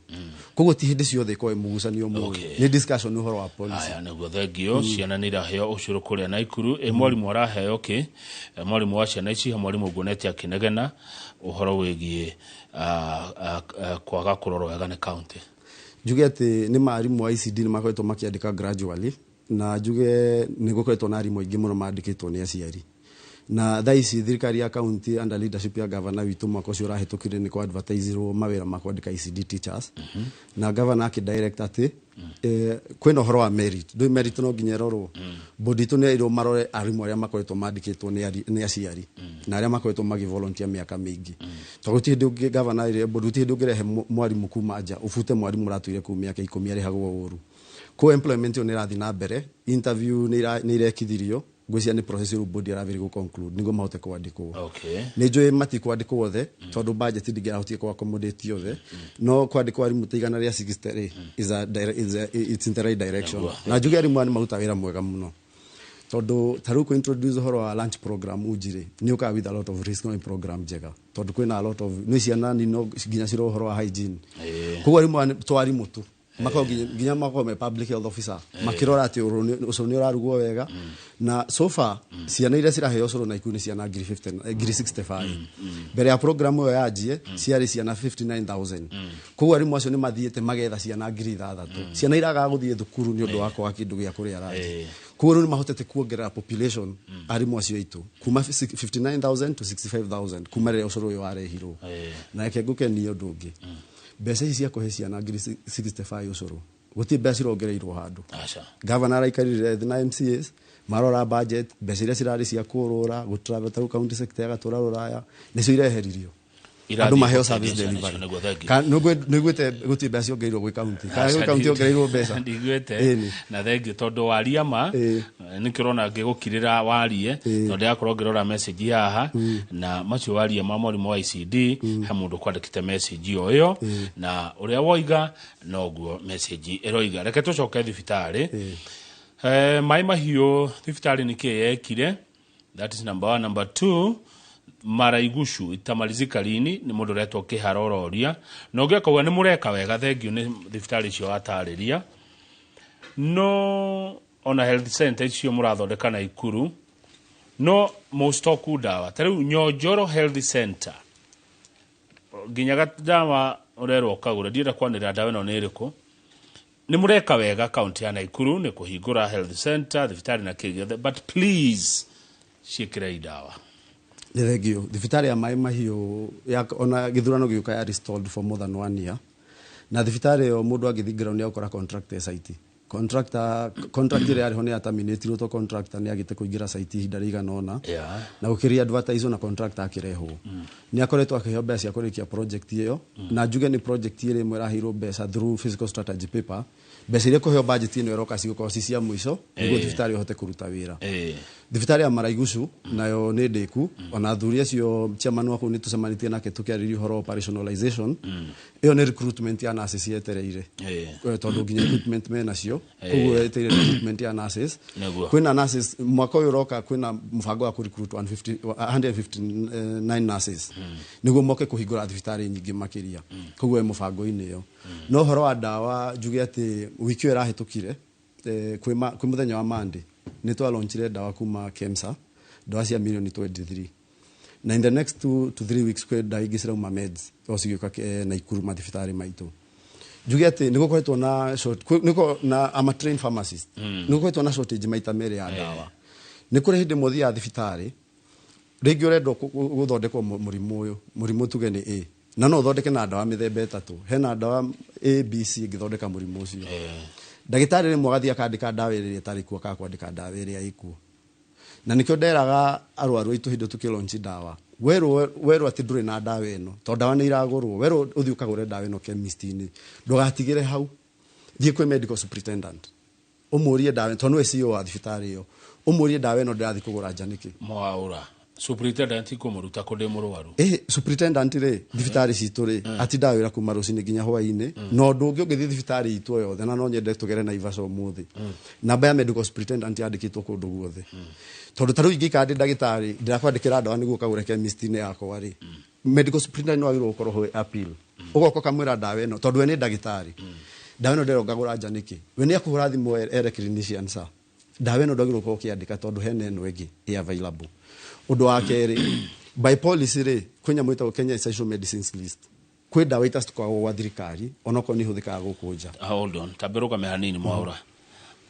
koguo ti hĩndĩ ciothe ĩkorwo ĩ mũgucanio mũũru. Nĩ discussion ũhoro wa policy. Aya, nĩguo, thengio. Ciana nĩ iraheo ũcũrũ kũrĩa Naikuru. Ĩ mwarimũ araheo kĩ? Ĩ, mwarimũ wa ciana ici, he mwarimũ nguonete akĩnegena ũhoro. Ũhoro wĩgiĩ kwaga kũrorwo wega nĩ county. Njuge atĩ nĩ ma arimũ a ECD nĩ makoretwo makĩandĩka gradually, na njuge nĩ gũkoretwo na arimũ aingĩ mũno mandĩkĩtwo nĩ aciari. Na thaa ici thirikari ya county under leadership ya governor witũ, mwaka ũcio ũrahĩtũkire nĩ kwa advertiserwo mawĩra ma kwandĩka ECD teachers, na governor akĩ direct atĩ kwĩna ũhoro wa merit. Ndũĩ merit no nginya ĩrorwo. Board itũ nĩ ĩrwo marore arimũ arĩa makoretwo mandĩkĩtwo nĩ aciari na arĩa makoretwo magĩ volunteer mĩaka mĩingĩ, tondũ gũtirĩ hĩndĩ ũngĩ governor ĩrĩ board, gũtirĩ hĩndĩ ũngĩrehe mwarimũ kuma nja ũbute mwarimũ ũratũire kũu mĩaka 10 arĩhagwo ũru. Ko employment ĩyo nĩ ĩrathiĩ na mbere, interview nĩ irekithirio, ngwĩciria nĩ process rĩu board ĩrathiĩ gũ conclude nĩguo mahote kwandĩkwo. Nĩ njũĩ matikwandĩkwo othe tondũ budget ndingĩrahotire kũ accommodate othe, no kwandĩkwo arimũ ta 160 rĩ, is a dire- is a, it's in the right direction. Na njuge arimũ aya nĩ maruta wĩra mwega mũno, tondũ ta rĩu kũ introduce ũhoro wa lunch program unji rĩ, nĩ ũkaga with a lot of risk, no nĩ program njega tondũ kwĩna a lot of nĩ ciana nini, no nginya cira ũhoro wa hygiene. Koguo arimũ aya to arimũ tu makorwo nginya makorwo me public health officer makĩrora atĩ ũcũrũ nĩ ũrarugwo wega. Na so far ciana iria ciraheo ũcũrũ na ikuũ nĩ ciana ngiri 50, ngiri 65. Mbere ya program ĩyo yanjie ciarĩ ciana 59,000. Koguo arimũ acio nĩ mathiĩte magetha ciana 6,000, ciana iragaga gũthiĩ thukuru nĩ ũndũ wa kwaga kĩndũ gĩa kũrĩa ranji. Koguo rĩu nĩ mahotete kuongerera population arimũ acio aitũ kuma 59,000 to 65,000 kuma rĩrĩa ũcũrũ ũyũ warehirwo. Na reke ngũkenie ũndũ ũngĩ, mbeca ici cia kũhe ciana ngiri 65 ũcũrũ, gũtirĩ mbeca cirongereirwo handũ. Aca. Governor araikarire thĩ na MCAs marora budget, mbeca iria cirarĩ cia kũrũra gũtravel, ta rĩu county sector yagatũra rũraya, nĩcio ireheririo Irathiĩ andũ maheo gũteithia service ciana delivery. icio, nĩguo, thank you. Nĩguĩte gũtirĩ mbeca ciongereirwo gwĩ county? Kana gwĩ county yongereirwo mbeca? Ndiguĩte. Ĩni. Na thengiũ tondũ waria ma nĩkĩo ũrona ngĩgũkirĩra warie, tondũ ndĩrakorwo ngĩrora message haha na macio waria ma mwarimũ wa ICD. He mũndũ kwandĩkĩte message o ĩyo na ũrĩa woiga noguo message ĩroiga. Reke tũcoke thibitarĩ. Maĩ mahiũ thibitarĩ nĩ kĩ yekire? That is number one. Number two, Maraigushu itamalizika lini? Nĩ mũndũ ũretwo Kĩharo ũroria, na ũngĩ akauga nĩ mũreka wega, thengiũ nĩ thibitarĩ icio watarĩria, no ona health center icio mũrathondeka na Ikuru no mũstoku ndawa. Ta rĩu Nyonjoro health center nginya ndawa ũrerwo ũkagũre. Ndienda kwanĩrĩra ndawa ĩno nĩ ĩrĩkũ. Nĩ mũreka wega kaunti ya Naikuru nĩ kũhingũra health center, thibitarĩ na kĩ gĩothe, but please ciĩkĩrei ndawa. Nĩ thengio. Thibitarĩ ya Maĩ Mahiũ ya, ona gĩthurano gĩũka ya restored for more than one year, na thibitarĩ ĩyo mũndũ angĩthiĩ ground nĩ agũkora contractor site. Contractor, contract ĩrĩa yarĩ ho nĩ yaterminatirwo to contractor nĩ agĩte kũingĩra site ihinda rĩigana ũna. Na gũkĩria advertise na contractor akĩrehwo, nĩ akoretwo akĩheo mbeca cia kũrĩkia project ĩyo. Na njuge nĩ project ĩrĩa ĩmwe ĩraheirwo mbeca through fiscal strategy paper. Mbeca iria kũheo budget ĩno ĩroka cigũkorwo ci cia mũico nĩguo thibitarĩ ĩhote kũruta wĩra. Thibitarĩ ya Maraigucu nayo nĩ ndĩku. Ona athuri acio, chairman wa kũu nĩ tũcemanĩtie nake tũkĩarĩria ũhoro wa operationalization. Ĩyo nĩ recruitment ya nurses yetereire. Tondũ nginya equipment menacio, koguo yetereire recruitment ya nurses. Kwĩna nurses mwaka ũyũ ũroka, kwĩna mũbango wa kũrecruit 150, 159 nurses nĩguo moke kũhingũra thibitarĩ nyingĩ makĩria. Koguo ĩ mũbango-inĩ ĩyo. No ũhoro wa ndawa, njuge atĩ wiki ĩyo ĩrahĩtũkire, kwĩ mũthenya wa Monday nĩ twalaunchire ndawa kuma KEMSA, ndawa cia milioni 23, na in the next 2 to 3 weeks kwĩ ndawa ingĩ cirauma meds o cigĩũka Naikuru mathibitarĩ maitũ. Njuge atĩ nĩ gũkoretwo na short, nĩ na I'm a trained pharmacist, nĩ gũkoretwo na shortage maita merĩ ya ndawa. Nĩ kũrĩ hĩndĩ mũthiaga thibitarĩ rĩngĩ ũrendwo gũthondekwo mũrimũ ũyũ, mũrimũ tuge nĩ A, na no ũthondeke na ndawa mĩthemba ĩtatũ. Hena ndawa A, B, C ĩngĩthondeka mũrimũ ũcio. Ndagĩtarĩ rĩmwe agathiĩ akandĩka ndawa ĩrĩa ĩtarĩ kuo, akaga kwandĩka ndawa ĩrĩa ĩkuo. Na nĩkĩo nderaga arwaru aitũ hĩndĩ tũkĩlaunch ndawa, werwo atĩ ndũrĩ na ndawa ĩno, tondũ ndawa nĩ iragũrwo, werwo ũthiĩ ũkagũre ndawa ĩno chemist-inĩ, ndũgatigĩre hau, thiĩ kwĩ medical superintendent ũmũrie ndawa, tondũ nĩwe CEO wa thibitarĩ ĩyo, ũmũrie ndawa ĩno ndĩrathiĩ kũgũra nja nĩkĩ. Mwaũra superintendent kũmũruta kũ ndĩ mũrwaru? Ĩ superintendent rĩ, thibitarĩ citũ rĩ, atindaga wĩra kuma rũcinĩ nginya hwaĩ-inĩ. Na ũndũ ũngĩ, ũngĩthiĩ thibitarĩ itũ o yothe, na no nyende tũgere Naivasha ũmũthĩ, namba ya medical superintendent yandĩkĩtwo kũndũ guothe. Tondũ ta rĩu ingĩikara ndĩ ndagĩtarĩ ndĩrakwandĩkĩra ndawa nĩguo ũkagũre chemist-inĩ yakwa rĩ, medical superintendent nĩ wagĩrĩirwo gũkorwo ho appeal, ũgoka ũkamwĩra ndawa ĩno, tondũ we nĩ ndagĩtarĩ, ndawa ĩno ndĩrero ngagũra nja nĩkĩ? We nĩ akũhũra thimũ ere clinician, sa ndawa ĩno ndwagĩrĩirwo gũkorwo ũkĩandĩka tondũ hena ĩno ĩngĩ ĩ available. Ũndũ wa kerĩ, By policy rĩ, kwĩ nyamũ ĩtagwo Kenya Essential Medicines List, kwĩ ndawa itacikoragwo gwa thirikari onokorwo nĩ ihũthĩkaga gũkũ nja. Hold on, tambe rũgame hanini. Mwaura,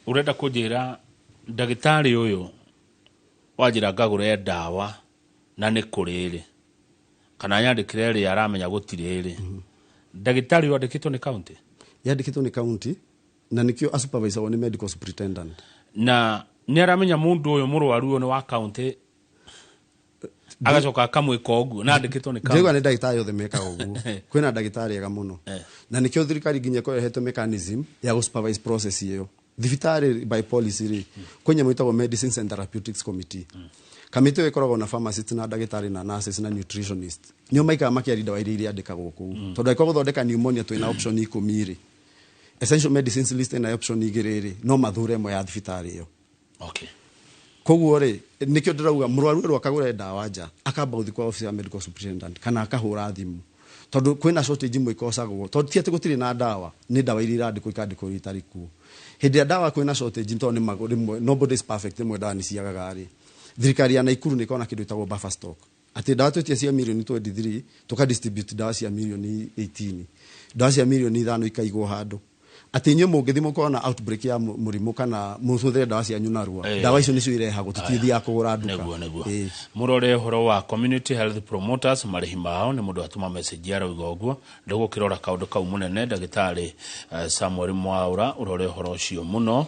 ũrenda kũnjĩra ndagĩtarĩ ũyũ wanjĩra ngagũre ndawa na nĩ kũrĩ rĩ, kana nyandĩkĩre rĩ, aramenya gũtirĩ rĩ, ndagĩtarĩ ũyũ andĩkĩtwo nĩ county? Yandĩkĩtwo nĩ county na nĩkĩo asupervisagwo nĩ medical superintendent. Na nĩ aramenya mũndũ ũyũ mũrwaru ũyũ nĩ wa county, agacoka akamwĩka ũguo na andĩkĩtwo nĩ Ndĩrauga county? Nĩ ndagĩtarĩ othe mekaga ũguo, kwĩna ndagĩtarĩ ega mũno, na nĩkĩo thirikari nginya ĩkorwo ĩhetwo mechanism ya gũ supervise process ĩyo. Thibitarĩ by policy rĩ, kwĩ nyamũ ĩtagwo Medicines and Therapeutics Committee. Kamĩtĩ ĩyo ĩkoragwo na pharmacist na ndagĩtarĩ na nurses na nutritionist, nĩo maikaraga makĩaria ndawa iria irĩandĩkagwo kũu, tondũ angĩkorwo gũthondeka pneumonia twĩna option 10 rĩ, Essential Medicines List ĩna option 2 rĩ, no mathure ĩmwe ya thibitarĩ ĩyo. Koguo rĩ, nĩkĩo ndĩrauga mũrwaru erwo akagũre ndawa nja, akamba gũthiĩ kwa office ya medical superintendent kana akahũra thimũ, tondũ kwĩna shortage imwe ikocagwo, tondũ ti atĩ gũtirĩ na ndawa, nĩ ndawa iria irandĩkwo ikandĩkwo iria itarĩ kuo. Hĩndĩ ĩrĩa ndawa kwĩna shortage, tondũ nĩ rĩmwe nobody is perfect, rĩmwe ndawa nĩ ciagaga rĩ, thirikari ya Naikuru nĩ ĩkoragwo na kĩndũ gĩtagwo buffer stock, atĩ ndawa twetia cia mirioni 23, tũka distribute ndawa cia mirioni 18, ndawa cia mirioni 5 ikaigwo handũ, atĩ inyuĩ mũngĩthiĩ mũkorwo na outbreak ya mũrimũ kana mũhũthĩre ndawa cianyu narua, ndawa icio nĩcio irehagwo, tũtithiaga kũgũra nduka. Nĩguo. Ĩĩ. Mũrore ũhoro wa community health promoters, marĩhi mao. Nĩ mũndũ atũma message arauga ũguo, ndũgũkĩrora kaũndũ kau mũnene. Ndagĩtarĩ Samuel Mwaura, ũrore ũhoro ũcio mũno.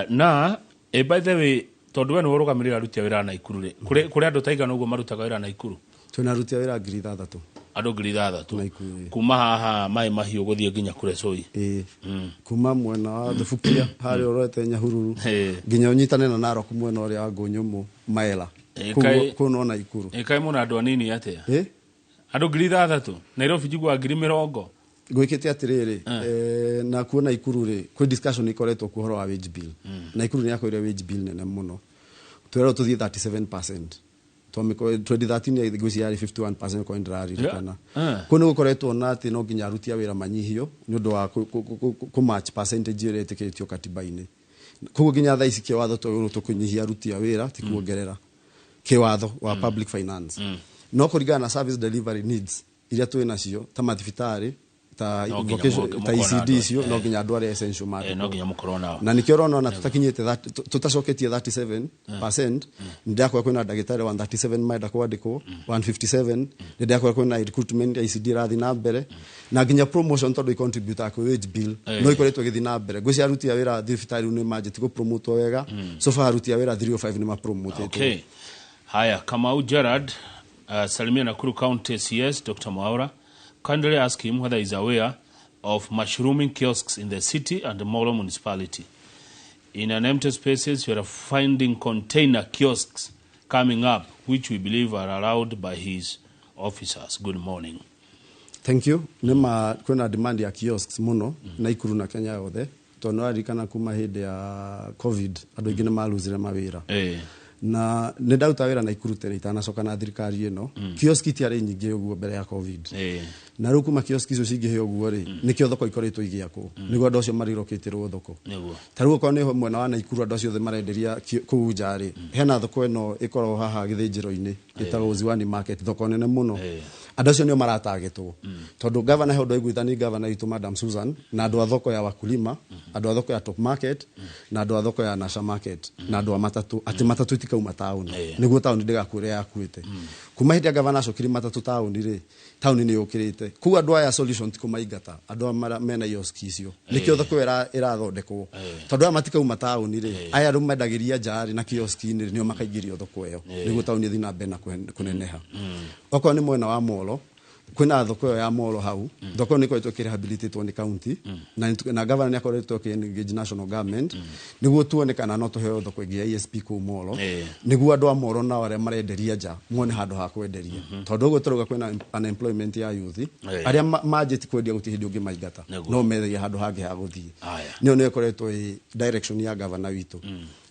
Na by the way, tondũ we nĩwe ũrũgamĩrĩire aruti a wĩra Naikuru rĩ, kũrĩ andũ taigana ũguo marutaga wĩra Naikuru? Twĩna aruti a wĩra 6,000. Andũ 6,000? Naikuru, ĩĩ. Kuma haha Maĩ Mahiũ gũthiĩ nginya Kuresoi? Ĩĩ, kuma mwena wa Thubukia harĩa ũrorete Nyahururu nginya ũnyitane na Narok mwena ũrĩa wa Ngũnyũmũ Maela. Kũu no Naikuru. Ĩkaĩ mũna andũ anini atĩa? Ĩ? Andũ 6,000, Nairobi njiguaga 20,000. Gwĩkĩte atĩrĩrĩ, na kuo Naikuru rĩ, kwĩ discussion ikoretwo kuo ũhoro wa wage bill. Naikuru nĩ yakoire wage bill nene mũno, twerwo tũthiĩ 37%. 2013 ngwĩciria yarĩ 51% okorwo nĩndĩraririkana. Kũu nĩ gũkoretwo na atĩ no nginya aruti a wĩra manyihio nĩ ũndũ wa kũ match percentage ĩrĩa ĩtĩkĩrĩtio katiba-inĩ. Koguo nginya thaa ici kĩwatho twagĩrĩirwo tũkũnyihia aruti a wĩra, ti kuongerera, kĩwatho wa public finance, no kũringana na service delivery needs iria twĩ nacio ta mathibitarĩ, ta No nginya ta mũkorwo na ECD andũ, icio, no nginya andũ arĩa essential No mandĩkwo. Nginya mũkorwo nao. Na nikĩo ũrona ona tũtakinyĩte tũtacoketie 37%, nĩndĩrakora kwĩna ndagĩtarĩ 137 marenda kwandĩkwo, 157. Nĩndĩrakora kwĩna recruitment ya ECD ĩrathiĩ na mbere, na nginya promotion, tondũ icontributaga kwĩ wage bill, no ikoretwo ĩgĩthiĩ na mbere. Ngwĩciria aruti a wĩra thibitarĩ rĩu nĩ manjĩtie gũpromotwo wega. So far aruti a wĩra 305 nĩ mapromotetwo. Okay. Haya, Kamau Gerard, salimia Nakuru County CS Dr. Mwaura. Kindly ask him whether he's aware of mushrooming kiosks in the city and the Molo municipality. In an empty spaces, you are finding container kiosks coming up, which we believe are allowed by his officers. Good morning. Thank you. Nĩ ma kwĩna demand ya kiosks mũno Naikuru na Kenya yothe, tondũ nĩ waririkana kuma hĩndĩ ya COVID andũ aingĩ nĩ maruzire mawĩra. Na nĩ ndaruta wĩra Naikuru tene itanacoka na thirikari ĩno, kioski itiarĩ nyingĩ ũguo mbere ya COVID. Na rĩu kuma kioski icio cingĩhe ũguo rĩ, nĩkĩo thoko ikoretwo igĩakwo nĩguo andũ acio marirokĩtĩrwo thoko. Ta rĩu okorwo nĩ mwena wa Naikuru, andũ acio othe marenderia kũu nja rĩ, hena thoko ĩno ĩkoragwo haha gĩthĩnjĩro-inĩ ĩtagwo Ziwani Market, thoko nene mũno. Andũ acio nĩo maratagĩtwo, tondũ gavana he ũndũ aiguithani, gavana witũ Madam Susan, na andũ a thoko ya wakulima, andũ a thoko ya Top Market, na andũ a thoko ya Nasha Market, na andũ a matatũ, atĩ matatũ itikauma taũni, nĩguo taũni ndĩgakue ũrĩa yakuĩte. Kuma hĩndĩ ya gavana acokirie matatũ taũni rĩ, taũni nĩ yũkĩrĩte. Koguo andũ aya solution ti kũmaingata, andũ aya mena ioski icio, nĩkĩo thoko ĩyo ĩrathondekwo, tondũ aya matikauma taũni rĩ, aya rĩu mendagĩria nja rĩ na kioski-inĩ rĩ, nĩo makaingĩrio thoko ĩyo nĩguo taũni ĩthiĩ na mbere na kũneneha. Okorwo nĩ mwena wa Molo, kwĩna thoko ĩyo ya Molo hau. Thoko ĩyo nĩ ĩkoretwo ĩkĩrehabilitatwo nĩ county, na governor nĩ akoretwo akĩ-engage national government nĩguo tuone kana no tũheo thoko ĩngĩ ya ESP kũu Molo, nĩguo andũ a Molo nao arĩa marenderia nja mone handũ ha kwenderia, tondũ ũguo tũrauga kwĩna unemployment ya youth arĩa manjĩtie kwendia, gũtirĩ hĩndĩ ũngĩmaingata. No metheria handũ hangĩ ha gũthiĩ. Nĩyo nĩyo ĩkoretwo ĩ direction ya governor witũ.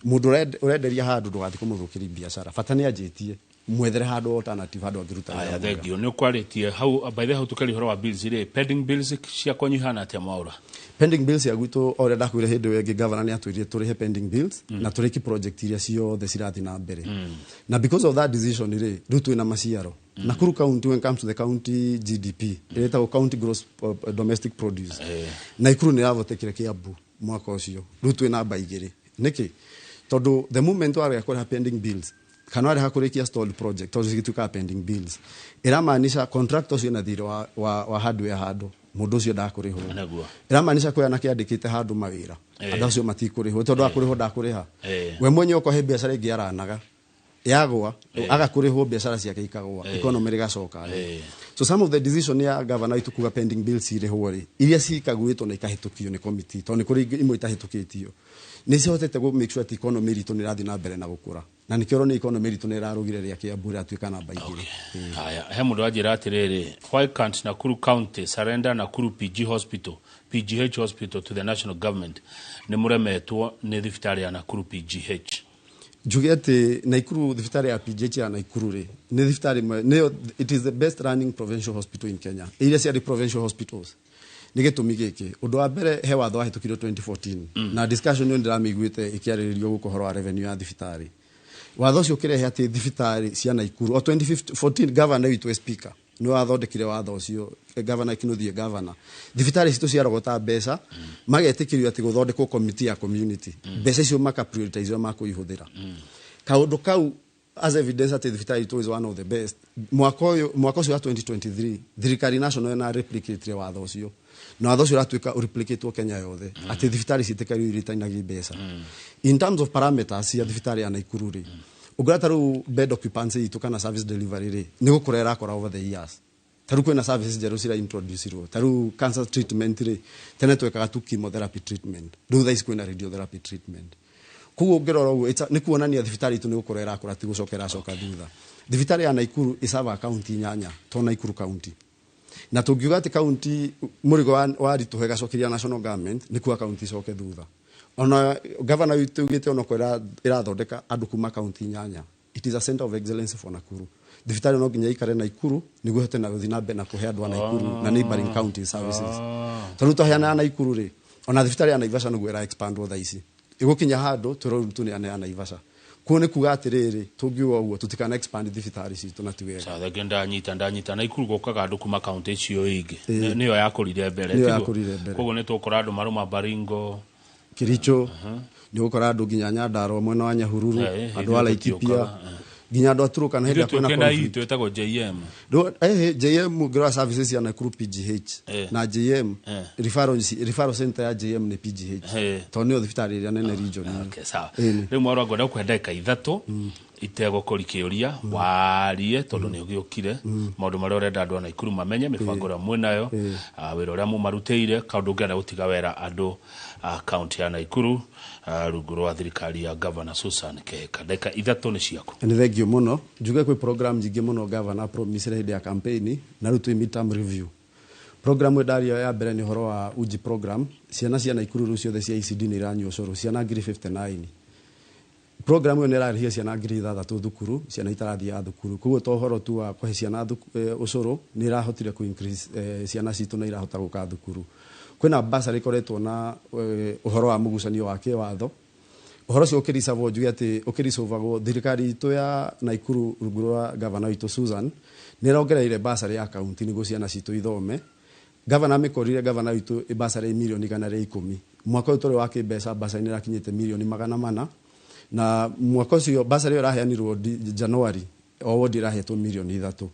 Mũndũ ũrenderia handũ, ndũgathiĩ kũmũthũkĩria biacara, bata nĩ anjĩtie. Mwethere handũ alternative, handũ angĩruta wĩra Aya, mwega. Thengio nĩ ũkwarĩtie hau. By the hau tũkĩaria ũhoro wa bills rĩ, pending bills cia kwanyu ihana atĩa, Mwaũra? Pending bills ya gwitũ, o ũrĩa ndakwĩra hĩndĩ ĩyo ĩngĩ, governor nĩ atwĩrire tũrĩhe pending bills na tũrĩki project iria ciothe cirathiĩ na mbere, na because of that decision rĩ, rĩu twĩna maciaro. Nakuru County, when it comes to the county GDP, ĩrĩa ĩtagwo county gross domestic produce, Nakuru nĩ ĩravotekire Kiambu mwaka ũcio. Rĩu twĩ namba 2. Nĩkĩ? Tondũ the moment warega kũrĩha pending bills kana warega kũrĩkia stalled project, tondũ cigĩtuĩkaga pending bills, ĩramaanisha contract ũcio ena thirĩ wa hardware handũ mũndũ ũcio ndakũrĩhwo. Ĩramaanisha kwĩ anake andĩkĩte handũ mawĩra, andũ acio matikũrĩhwo, tondũ akũrĩhwo ndakũrĩha. We mwenyewe okorwo he biacara ĩngĩ aranaga yagwa, agakũrĩhwo, biacara ciake ikagwa, economy rĩgacoka thĩ. So some of the decision ya governor witũ kuga pending bills irĩhwo rĩ, iria cikaguĩtwo na ikahĩtũkio nĩ committee, tondũ nĩ kũrĩ ingĩ imwe itahĩtũkĩtio, nĩ cihotete gũ make sure atĩ economy ritũ nĩ ĩrathiĩ na mbere na gũkũra, na nĩkĩo ũrona economy ritũ nĩ ĩrarũgire rĩa Kiambu ĩratuĩka namba 2. Haya, he mũndũ wanjĩra atĩrĩrĩ, why can't Nakuru County surrender Nakuru PG Hospital, PGH Hospital, to the national government? Nĩ mũremetwo nĩ thibitarĩ ya Nakuru PGH. Njuge atĩ Naikuru, thibitarĩ ya PGH ya Naikuru rĩ, nĩ thibitarĩ ĩmwe nĩyo, it is the best running provincial hospital in Kenya, iria ciarĩ provincial hospitals. Nĩ gĩtũmi gĩkĩ: ũndũ wa mbere, he watho wahĩtũkirio 2014, na discussion ĩyo ndĩramĩiguĩte ĩkĩarĩrĩrio gũkũ, ũhoro wa revenue ya thibitarĩ. Watho ũcio ũkĩrehe atĩ thibitarĩ cia Naikuru o 2014, governor witũ e speaker nĩ wathondekire watho ũcio, governor Kinuthia governor, thibitarĩ citũ ciarogota mbeca, magetĩkĩrio atĩ gũthondekwo committee ya community, mbeca icio maka prioritize ũrĩa makũihũthĩra. Kaũndũ kau as evidence atĩ thibitarĩ itũ is one of the best. Mwaka ũyũ, mwaka ũcio wa 2023, thirikari national na replicate watho ũcio, na watho ũcio ũratuĩka ũreplicatwo Kenya yothe, atĩ thibitarĩ ciĩtĩkĩrio irĩtainagia mbeca. In terms of parameters cia thibitarĩ ya Naikuru rĩ, ũngĩrora ta rĩu bed occupancy itũ kana service delivery rĩ, nĩ gũkũra ĩrakũra over the years. Ta rĩu kwĩna services njerũ cira introducirwo, ta rĩu cancer treatment rĩ, tene twekaga tu chemotherapy treatment, rĩu thaa ici kwĩna radiotherapy treatment. Koguo ũngĩrora ũguo, nĩ kuonania thibitarĩ itũ nĩ gũkũra ĩrakũra, ti gũcoka ĩracoka thutha. Thibitarĩ ya Naikuru ĩcavaga kaunti inyanya, to Naikuru County, na tũngiuga atĩ kaunti mũrigo wa ritũha ĩgacokeria national government, nĩ kuga kaunti icoke thutha. Ona governor witũ augĩte onokorwo ĩrathondeka andũ kuma kaunti inyanya, it is a center of excellence for Nakuru. Thibitarĩ no nginya ikare Naikuru nĩguo ĩhote na gũthiĩ na mbere na kũhe andũ a Naikuru na neighboring county services. Tondũ twaheana ya Naikuru rĩ, ona thibitarĩ ya Naivasha nĩguo ĩra expandwo thaa ici, ĩgũkinya handũ twĩrwo rĩu tũneane ya Naivasha. Kuo nĩ kuga atĩrĩrĩ, tũngiuga ũguo tũtikana expand thibitarĩ citũ na ti wega. Sawa, thengio, ndanyita, ndanyita. Naikuru gũkaga andũ kuma kaunti icio ingĩ. Nĩyo yakũrire mbere. Nĩyo Tiguo? Yakũrire mbere. Koguo nĩ tũgũkora andũ marũma Baringo. Kericho, nĩ ũgũkora andũ nginya Nyandarua, mwena wa Nyahururu, andũ ithuĩ a Laikipia, tũtiũkaga, nginya andũ a Turkana hĩndĩ Ithuĩ ĩrĩa kwĩna twĩkĩna conflict. itũ ĩtagwo JM. JM ũngĩrora services cia Nakuru PGH na JM, referral center ya JM nĩ PGH, tondũ nĩyo thibitarĩ ĩrĩa nene region. Okay, sawa. Ĩni. Rĩu Mwaũra, ngwenda gũkũhe ndagĩka 3 itegũkũri kĩũria, warie, tondũ nĩ ũgĩũkire, maũndũ marĩa ũrenda andũ a Naikuru mamenye, mĩbango ĩrĩa mwĩnayo, wĩra ũrĩa mũmarutĩire, kaũndũ ũngĩenda gũtiga wera andũ a kaunti ya Naikuru, rungu rwa thirikari ya Governor Susan Kihika. Ndagĩka 3 nĩ ciaku. Nĩ thengio mũno. Njuge kwĩ program nyingĩ mũno governor promisire hĩndĩ ya campaign, na rĩu twĩ midterm review. Program ĩyo ndaria ya mbere nĩ ũhoro wa uji program. Ciana cia Naikuru rĩu ciothe cia ECD nĩ iranyua ũcũrũ, ciana 59,000. Program ĩyo nĩ ĩrarĩhia ciana 6,000 thukuru, ciana itarathiaga thukuru. Koguo to ũhoro tu wa kũhe ciana ũcũrũ, nĩ ĩrahotire kũ increase ciana citũ na irahota gũka thukuru. Kwĩna bursary ĩkoretwo na ũhoro wa mũgucanio wa kĩwatho. Ũhoro ũcio ũkĩricabwo, njuge atĩ ũkĩricũvagwo, thirikari itũ ya Naikuru rungu rwa gavana witũ Susan nĩ ĩrongereire bursary ya kaunti nĩguo ciana citũ ithome. Gavana amĩkorire, gavana witũ, bursary mirioni 110. Mwaka ũyũ tũrĩ wa kĩmbeca, bursary nĩ ĩrakinyĩte mirioni 400, na mwaka ũcio bursary ĩyo ĩraheanirwo January, o wodi ĩrahetwo mirioni 3.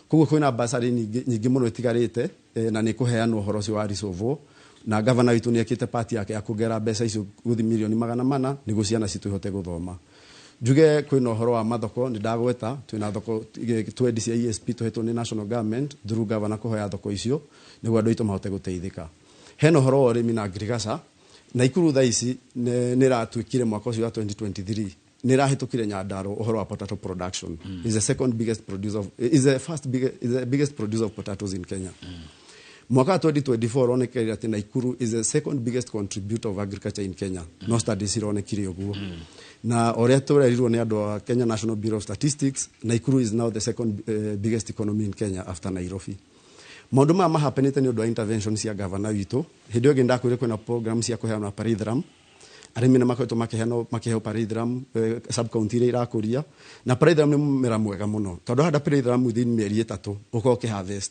Koguo kwĩna bursary nyingĩ nyingĩ mũno ĩtigarĩte, na nĩ kũheanwo ũhoro ũcio wa resolve, na gavana witũ nĩ ekĩte part yake ya kuongerera mbeca icio gũthiĩ mirioni 400 nĩguo ciana citũ ihote gũthoma. Njuge kwĩna ũhoro wa mathoko, nĩ ndagweta twĩna thoko twendi cia ESP tũhetwo nĩ national government through governor kũhoya thoko icio nĩguo andũ aitũ mahote gũteithĩka. Hena ũhoro wa ũrĩmi na ngirigaca. Naikuru thaa ici nĩ ĩratuĩkire mwaka ũcio wa 2023 nĩ ĩrahĩtũkire Nyandarua ũhoro wa potato production. Is the second biggest producer of, is the first biggest, is the biggest producer of potatoes in Kenya. Mwaka wa 2024 ũronekire atĩ Naikuru is the second biggest contributor of agriculture in Kenya. No studies ironekire ũguo. Na ũrĩa tũrerirwo nĩ andũ a Kenya National Bureau of Statistics, Nakuru is now the second biggest economy in Kenya after Nairobi. Maũndũ maya mahapenĩte nĩ ũndũ wa intervention cia gavana witũ. Hĩndĩ ĩyo ĩngĩ ndakwĩrire kwĩna program cia kũheana pyrethrum. Arĩmi nĩ makoretwo makĩheanwo makĩheo pyrethrum sub county iria irakũria, na pyrethrum nĩ mũmera mwega mũno tondũ handa pyrethrum within mĩeri 3 ũkorwo ũkĩharvest.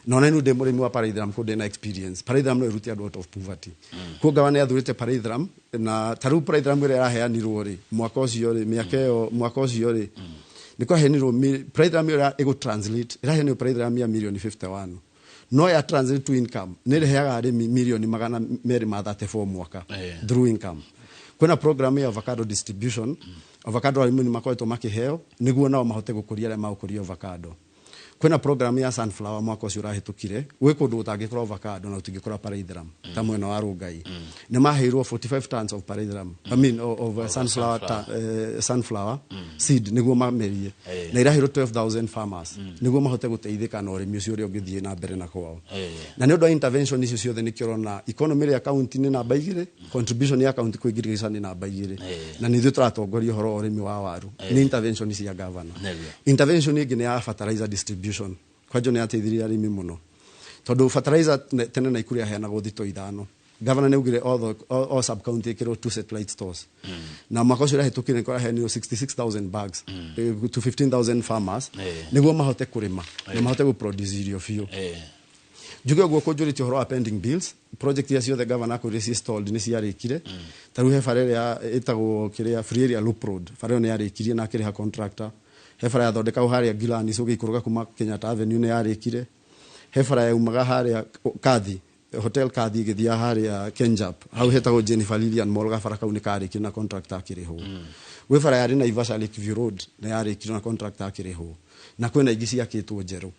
Na ona niĩ ndĩ mũrĩmi wa pyrethrum, kũu ndĩna experience. Pyrethrum no ĩrute andũ out of poverty. Kuo gavana nĩ athurĩte pyrethrum, na ta rĩu pyrethrum ĩrĩa ĩraheanirwo rĩ mwaka ũcio rĩ, mĩaka ĩyo mwaka ũcio rĩ, nĩ kwaheanirwo pyrethrum ĩyo ĩgũ translate, ĩraheanirwo pyrethrum ya mirioni 51, no ya translate to income nĩ ĩreheaga arĩmi mirioni 234 mwaka through income. Kwĩna program ya avocado distribution. Avocado arĩmi nĩ makoretwo makĩheo nĩguo nao mahote gũkũria arĩa magũkũria avocado. Kwĩna program ya sunflower. Mwaka ũcio ũrahĩtũkire gwĩ kũndũ gũtangĩkũra avocado na gũtingĩkũra pyrethrum ta mwena wa Rongai, nĩ maheirwo 45 tons of pyrethrum, I mean of sunflower, sunflower seed nĩguo mamerie, na iraheirwo 12,000 farmers nĩguo mahote gũteithĩka na ũrĩmi ũcio ũrĩa ũngĩthiĩ na mbere na kwao. Na nĩ ũndũ wa intervention icio ciothe nĩkĩo ũrona economy ĩrĩa county nĩ namba 2, contribution ya county kwĩ Ngirigaca nĩ namba 2, na nĩ ithuĩ tũratongoria ũhoro wa ũrĩmi wa waru nĩ intervention cia governor. Intervention ĩngĩ nĩ ya fertilizer distribution. Kwanjo nĩ yateithirie arĩmi mũno tondũ fertilizer tene Nakuru yaheanagwo thito 5. Governor nĩ augire all sub county ĩkĩrwo 2 satellite stores, na mwaka ũcio ũrahĩtũkire nĩ kũraheanirwo 66,000 bags to 15,000 farmers nĩguo mahote kũrĩma na mahote gũproduce irio biũ. Njuge ũguo kũnjũrĩtie ũhoro wa pending bills, project iria ciothe governor akwĩrire ci stalled nĩ ciarĩkire. Ta rĩu he bara ĩrĩa ĩtagwo kĩrĩa Free Area Loop Road, bara ĩyo nĩ yarĩkirie na akĩrĩha contractor. He bara yathondekagwo harĩa Gilani ũgĩikũrũka kuma Kenyatta Avenue, nĩ yarĩkire. He bara yaumaga harĩa Kathi Hotel Kathi ĩgĩthiaga harĩa Kenjap, hau hetagwo Jennifer Lilian Mall, gabara kau nĩ karĩkire na contractor akĩrĩhwo. Gwĩ bara yarĩ Naivasha Lakeview Road, nĩ yarĩkire na contractor akĩrĩhwo, na kwĩna ingĩ ciakĩtwo njerũ.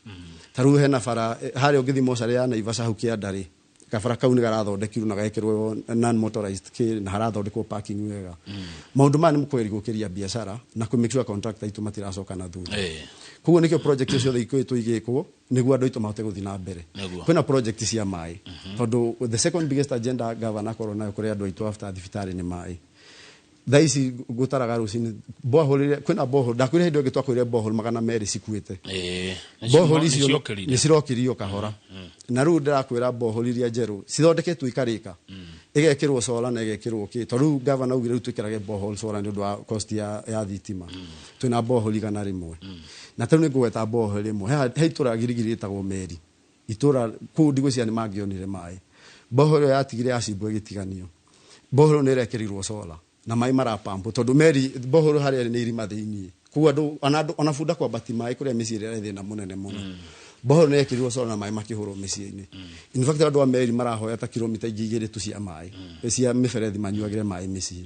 Ta rĩu hena bara harĩa ũngĩthiĩ mocarĩ ya Naivasha hau kĩanda rĩ, kabara kau nĩ garathondekirwo na gekĩrwo non motorized kĩ na harathondekwo parking wega. Maũndũ maya nĩ kũgeria gũkĩria biacara na kũ make sure contractor aitũ matiracoka na thutha. Koguo nĩkĩo project ciothe ikoretwo igĩkwo nĩguo andũ aitũ mahote gũthiĩ na mbere. Kwĩna project cia maĩ tondũ the second biggest agenda governor akorwo nayo kũrĩ andũ aitũ after thibitarĩ nĩ maĩ. Thaa ici gũtaraga rũcinĩ borehole ĩrĩa kwĩna borehole, ndakwĩra hĩndĩ ĩyo ĩngĩ twakwĩrire borehole 200 cikuĩte. Borehole icio nĩciokĩrire. Nĩ cirokirio kahora, na rĩu ndĩrakwĩra borehole iria njerũ cithondeketwo ikarĩka, ĩgekĩrwo solar na ĩgekĩrwo kĩ, tondũ rĩu governor augire rĩu twĩkĩrage borehole solar nĩ ũndũ wa cost ya thitima. Twĩna borehole 100, na tarĩu nĩ ngũgweta borehole ĩmwe he itũra Girigiri rĩtagwo Meri, itũra kũu ndigwĩciria nĩ mangĩonire maĩ. Borehole ĩyo yatigire yacimbwo ĩgĩtiganio. Borehole nĩ ĩrekĩrirwo solar na maĩ marapampwo tondũ Meri borehole harĩa ĩrĩ nĩ irima thĩiniĩ, koguo andũ ona andũ ona bunda kwambati maĩ kũrĩa mĩciĩ ĩrĩa ĩrĩ thĩna mũnene mũno. Borehole nĩ yekĩrirwo solar na maĩ makĩhũrwo mĩciĩ-inĩ. In fact andũ a Meri marahoya ta kilomita ingĩ 2 tu cia maĩ cia mĩberethi manyuagĩre maĩ mĩciĩ.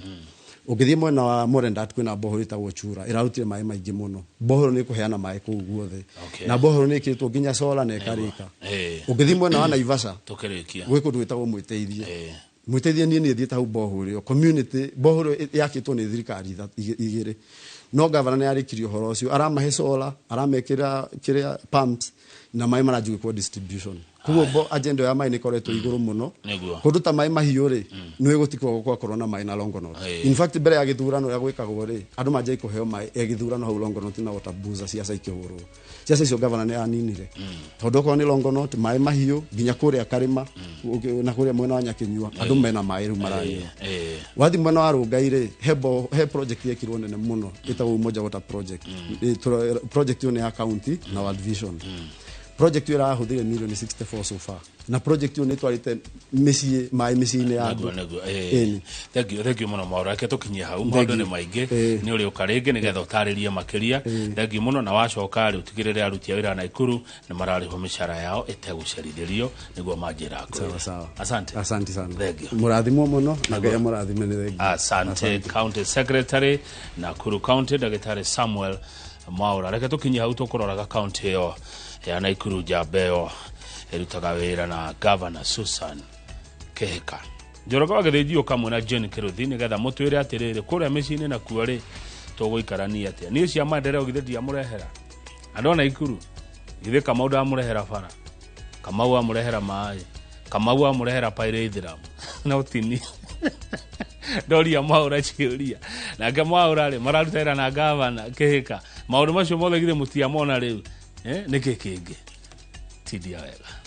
Ũngĩthiĩ mwena wa Morendat kwĩna borehole ĩtagwo Chura ĩrarutire maĩ maingĩ mũno. Borehole nĩ ĩkũheana maĩ kũu guothe, na borehole nĩ ĩkĩrĩtwo nginya solar na ĩkarĩka. Ũngĩthiĩ mwena wa Naivasha Tũkĩrĩkia. gwĩ kũndũ gwĩtagwo Mwĩteithie. Mwĩteithie niĩ nĩ thiĩte hau borehole ĩyo community, borehole ĩyo yakĩtwo nĩ thirikari 2, no governor nĩ arĩkirie ũhoro ũcio, aramahe solar, aramekĩra kĩrĩa pumps na maĩ maranjia gwĩkwo distribution. Koguo agenda ya maĩ nĩ ĩkoretwo igũrũ mũno. Kũndũ ta maĩ mahiũ rĩ, nĩ gũtikoragwo gwakorwo na maĩ na Longonot. In fact mbere ya gĩthurano ũrĩa gwĩkagwo rĩ, andũ manjagia kũheo maĩ ya gĩthurano hau Longonot na water boozer, ciaca ikĩhũrwo. Ciaca icio governor nĩ aninire tondũ okorwo nĩ Longonot maĩ mahiũ nginya kũrĩa Karĩma na kũrĩa mwena wa Nyakinyua andũ mena maĩ rĩu maranyua. Wathiĩ mwena wa Rongai rĩ, he project yekirwo nene mũno ĩtagwo Umoja Water Project. Project ĩyo nĩ ya county na World Vision. Project ĩyo ĩrahũthĩrire milioni 64 so far, na project ĩyo nĩ ĩtwarĩte mĩciĩ maĩ mĩciĩ-inĩ ya andũ. Nĩguo. Ĩni. Thank you, thank you mũno Mwaura. Reke tũkinyie hau, maũndũ nĩ maingĩ. Nĩ ũrĩũka rĩngĩ nĩgetha ũtarĩrie makĩria. Thank you mũno, na wacoka rĩ ũtigĩrĩre aruti a wĩra Nakuru nĩ mararĩhwo mĩcara yao ĩtegũcerithĩrio nĩguo manjĩra. Sawa sawa. Asante. Asante sana. Thank you. Mũrathimwo mũno na Ngai amũrathime, nĩ thengiũ. Asante, County Secretary Nakuru County Ndagĩtarĩ Samuel Mwaura. Reke tũkinyie hau, tũkũroraga county ĩyo ya Nakuru, njamba ĩyo ĩrutaga wĩra na Governor Susan Kĩhĩka Njoroge wa Gĩthĩnjio kamwe na Jane Kĩrũthi nĩgetha mũtwĩre atĩrĩrĩ, kũrĩa mĩciĩ-inĩ nakuo rĩ, tũgũikarania atĩa? Niĩ cia maendeleo githĩ ndiamũrehera andũ a Nakuru? Githĩ Kamau ndamũrehera bara, Kamau amũrehera maĩ, Kamau amũrehera pyrethrum, no tini. Ndoria Mwaũra ciũria nake Mwaũra rĩ mararuta wĩra na gavana Kĩhĩka. Maũndũ macio mothe githĩ mũtiamona rĩu? Nĩkĩ kĩngĩ tindia wega.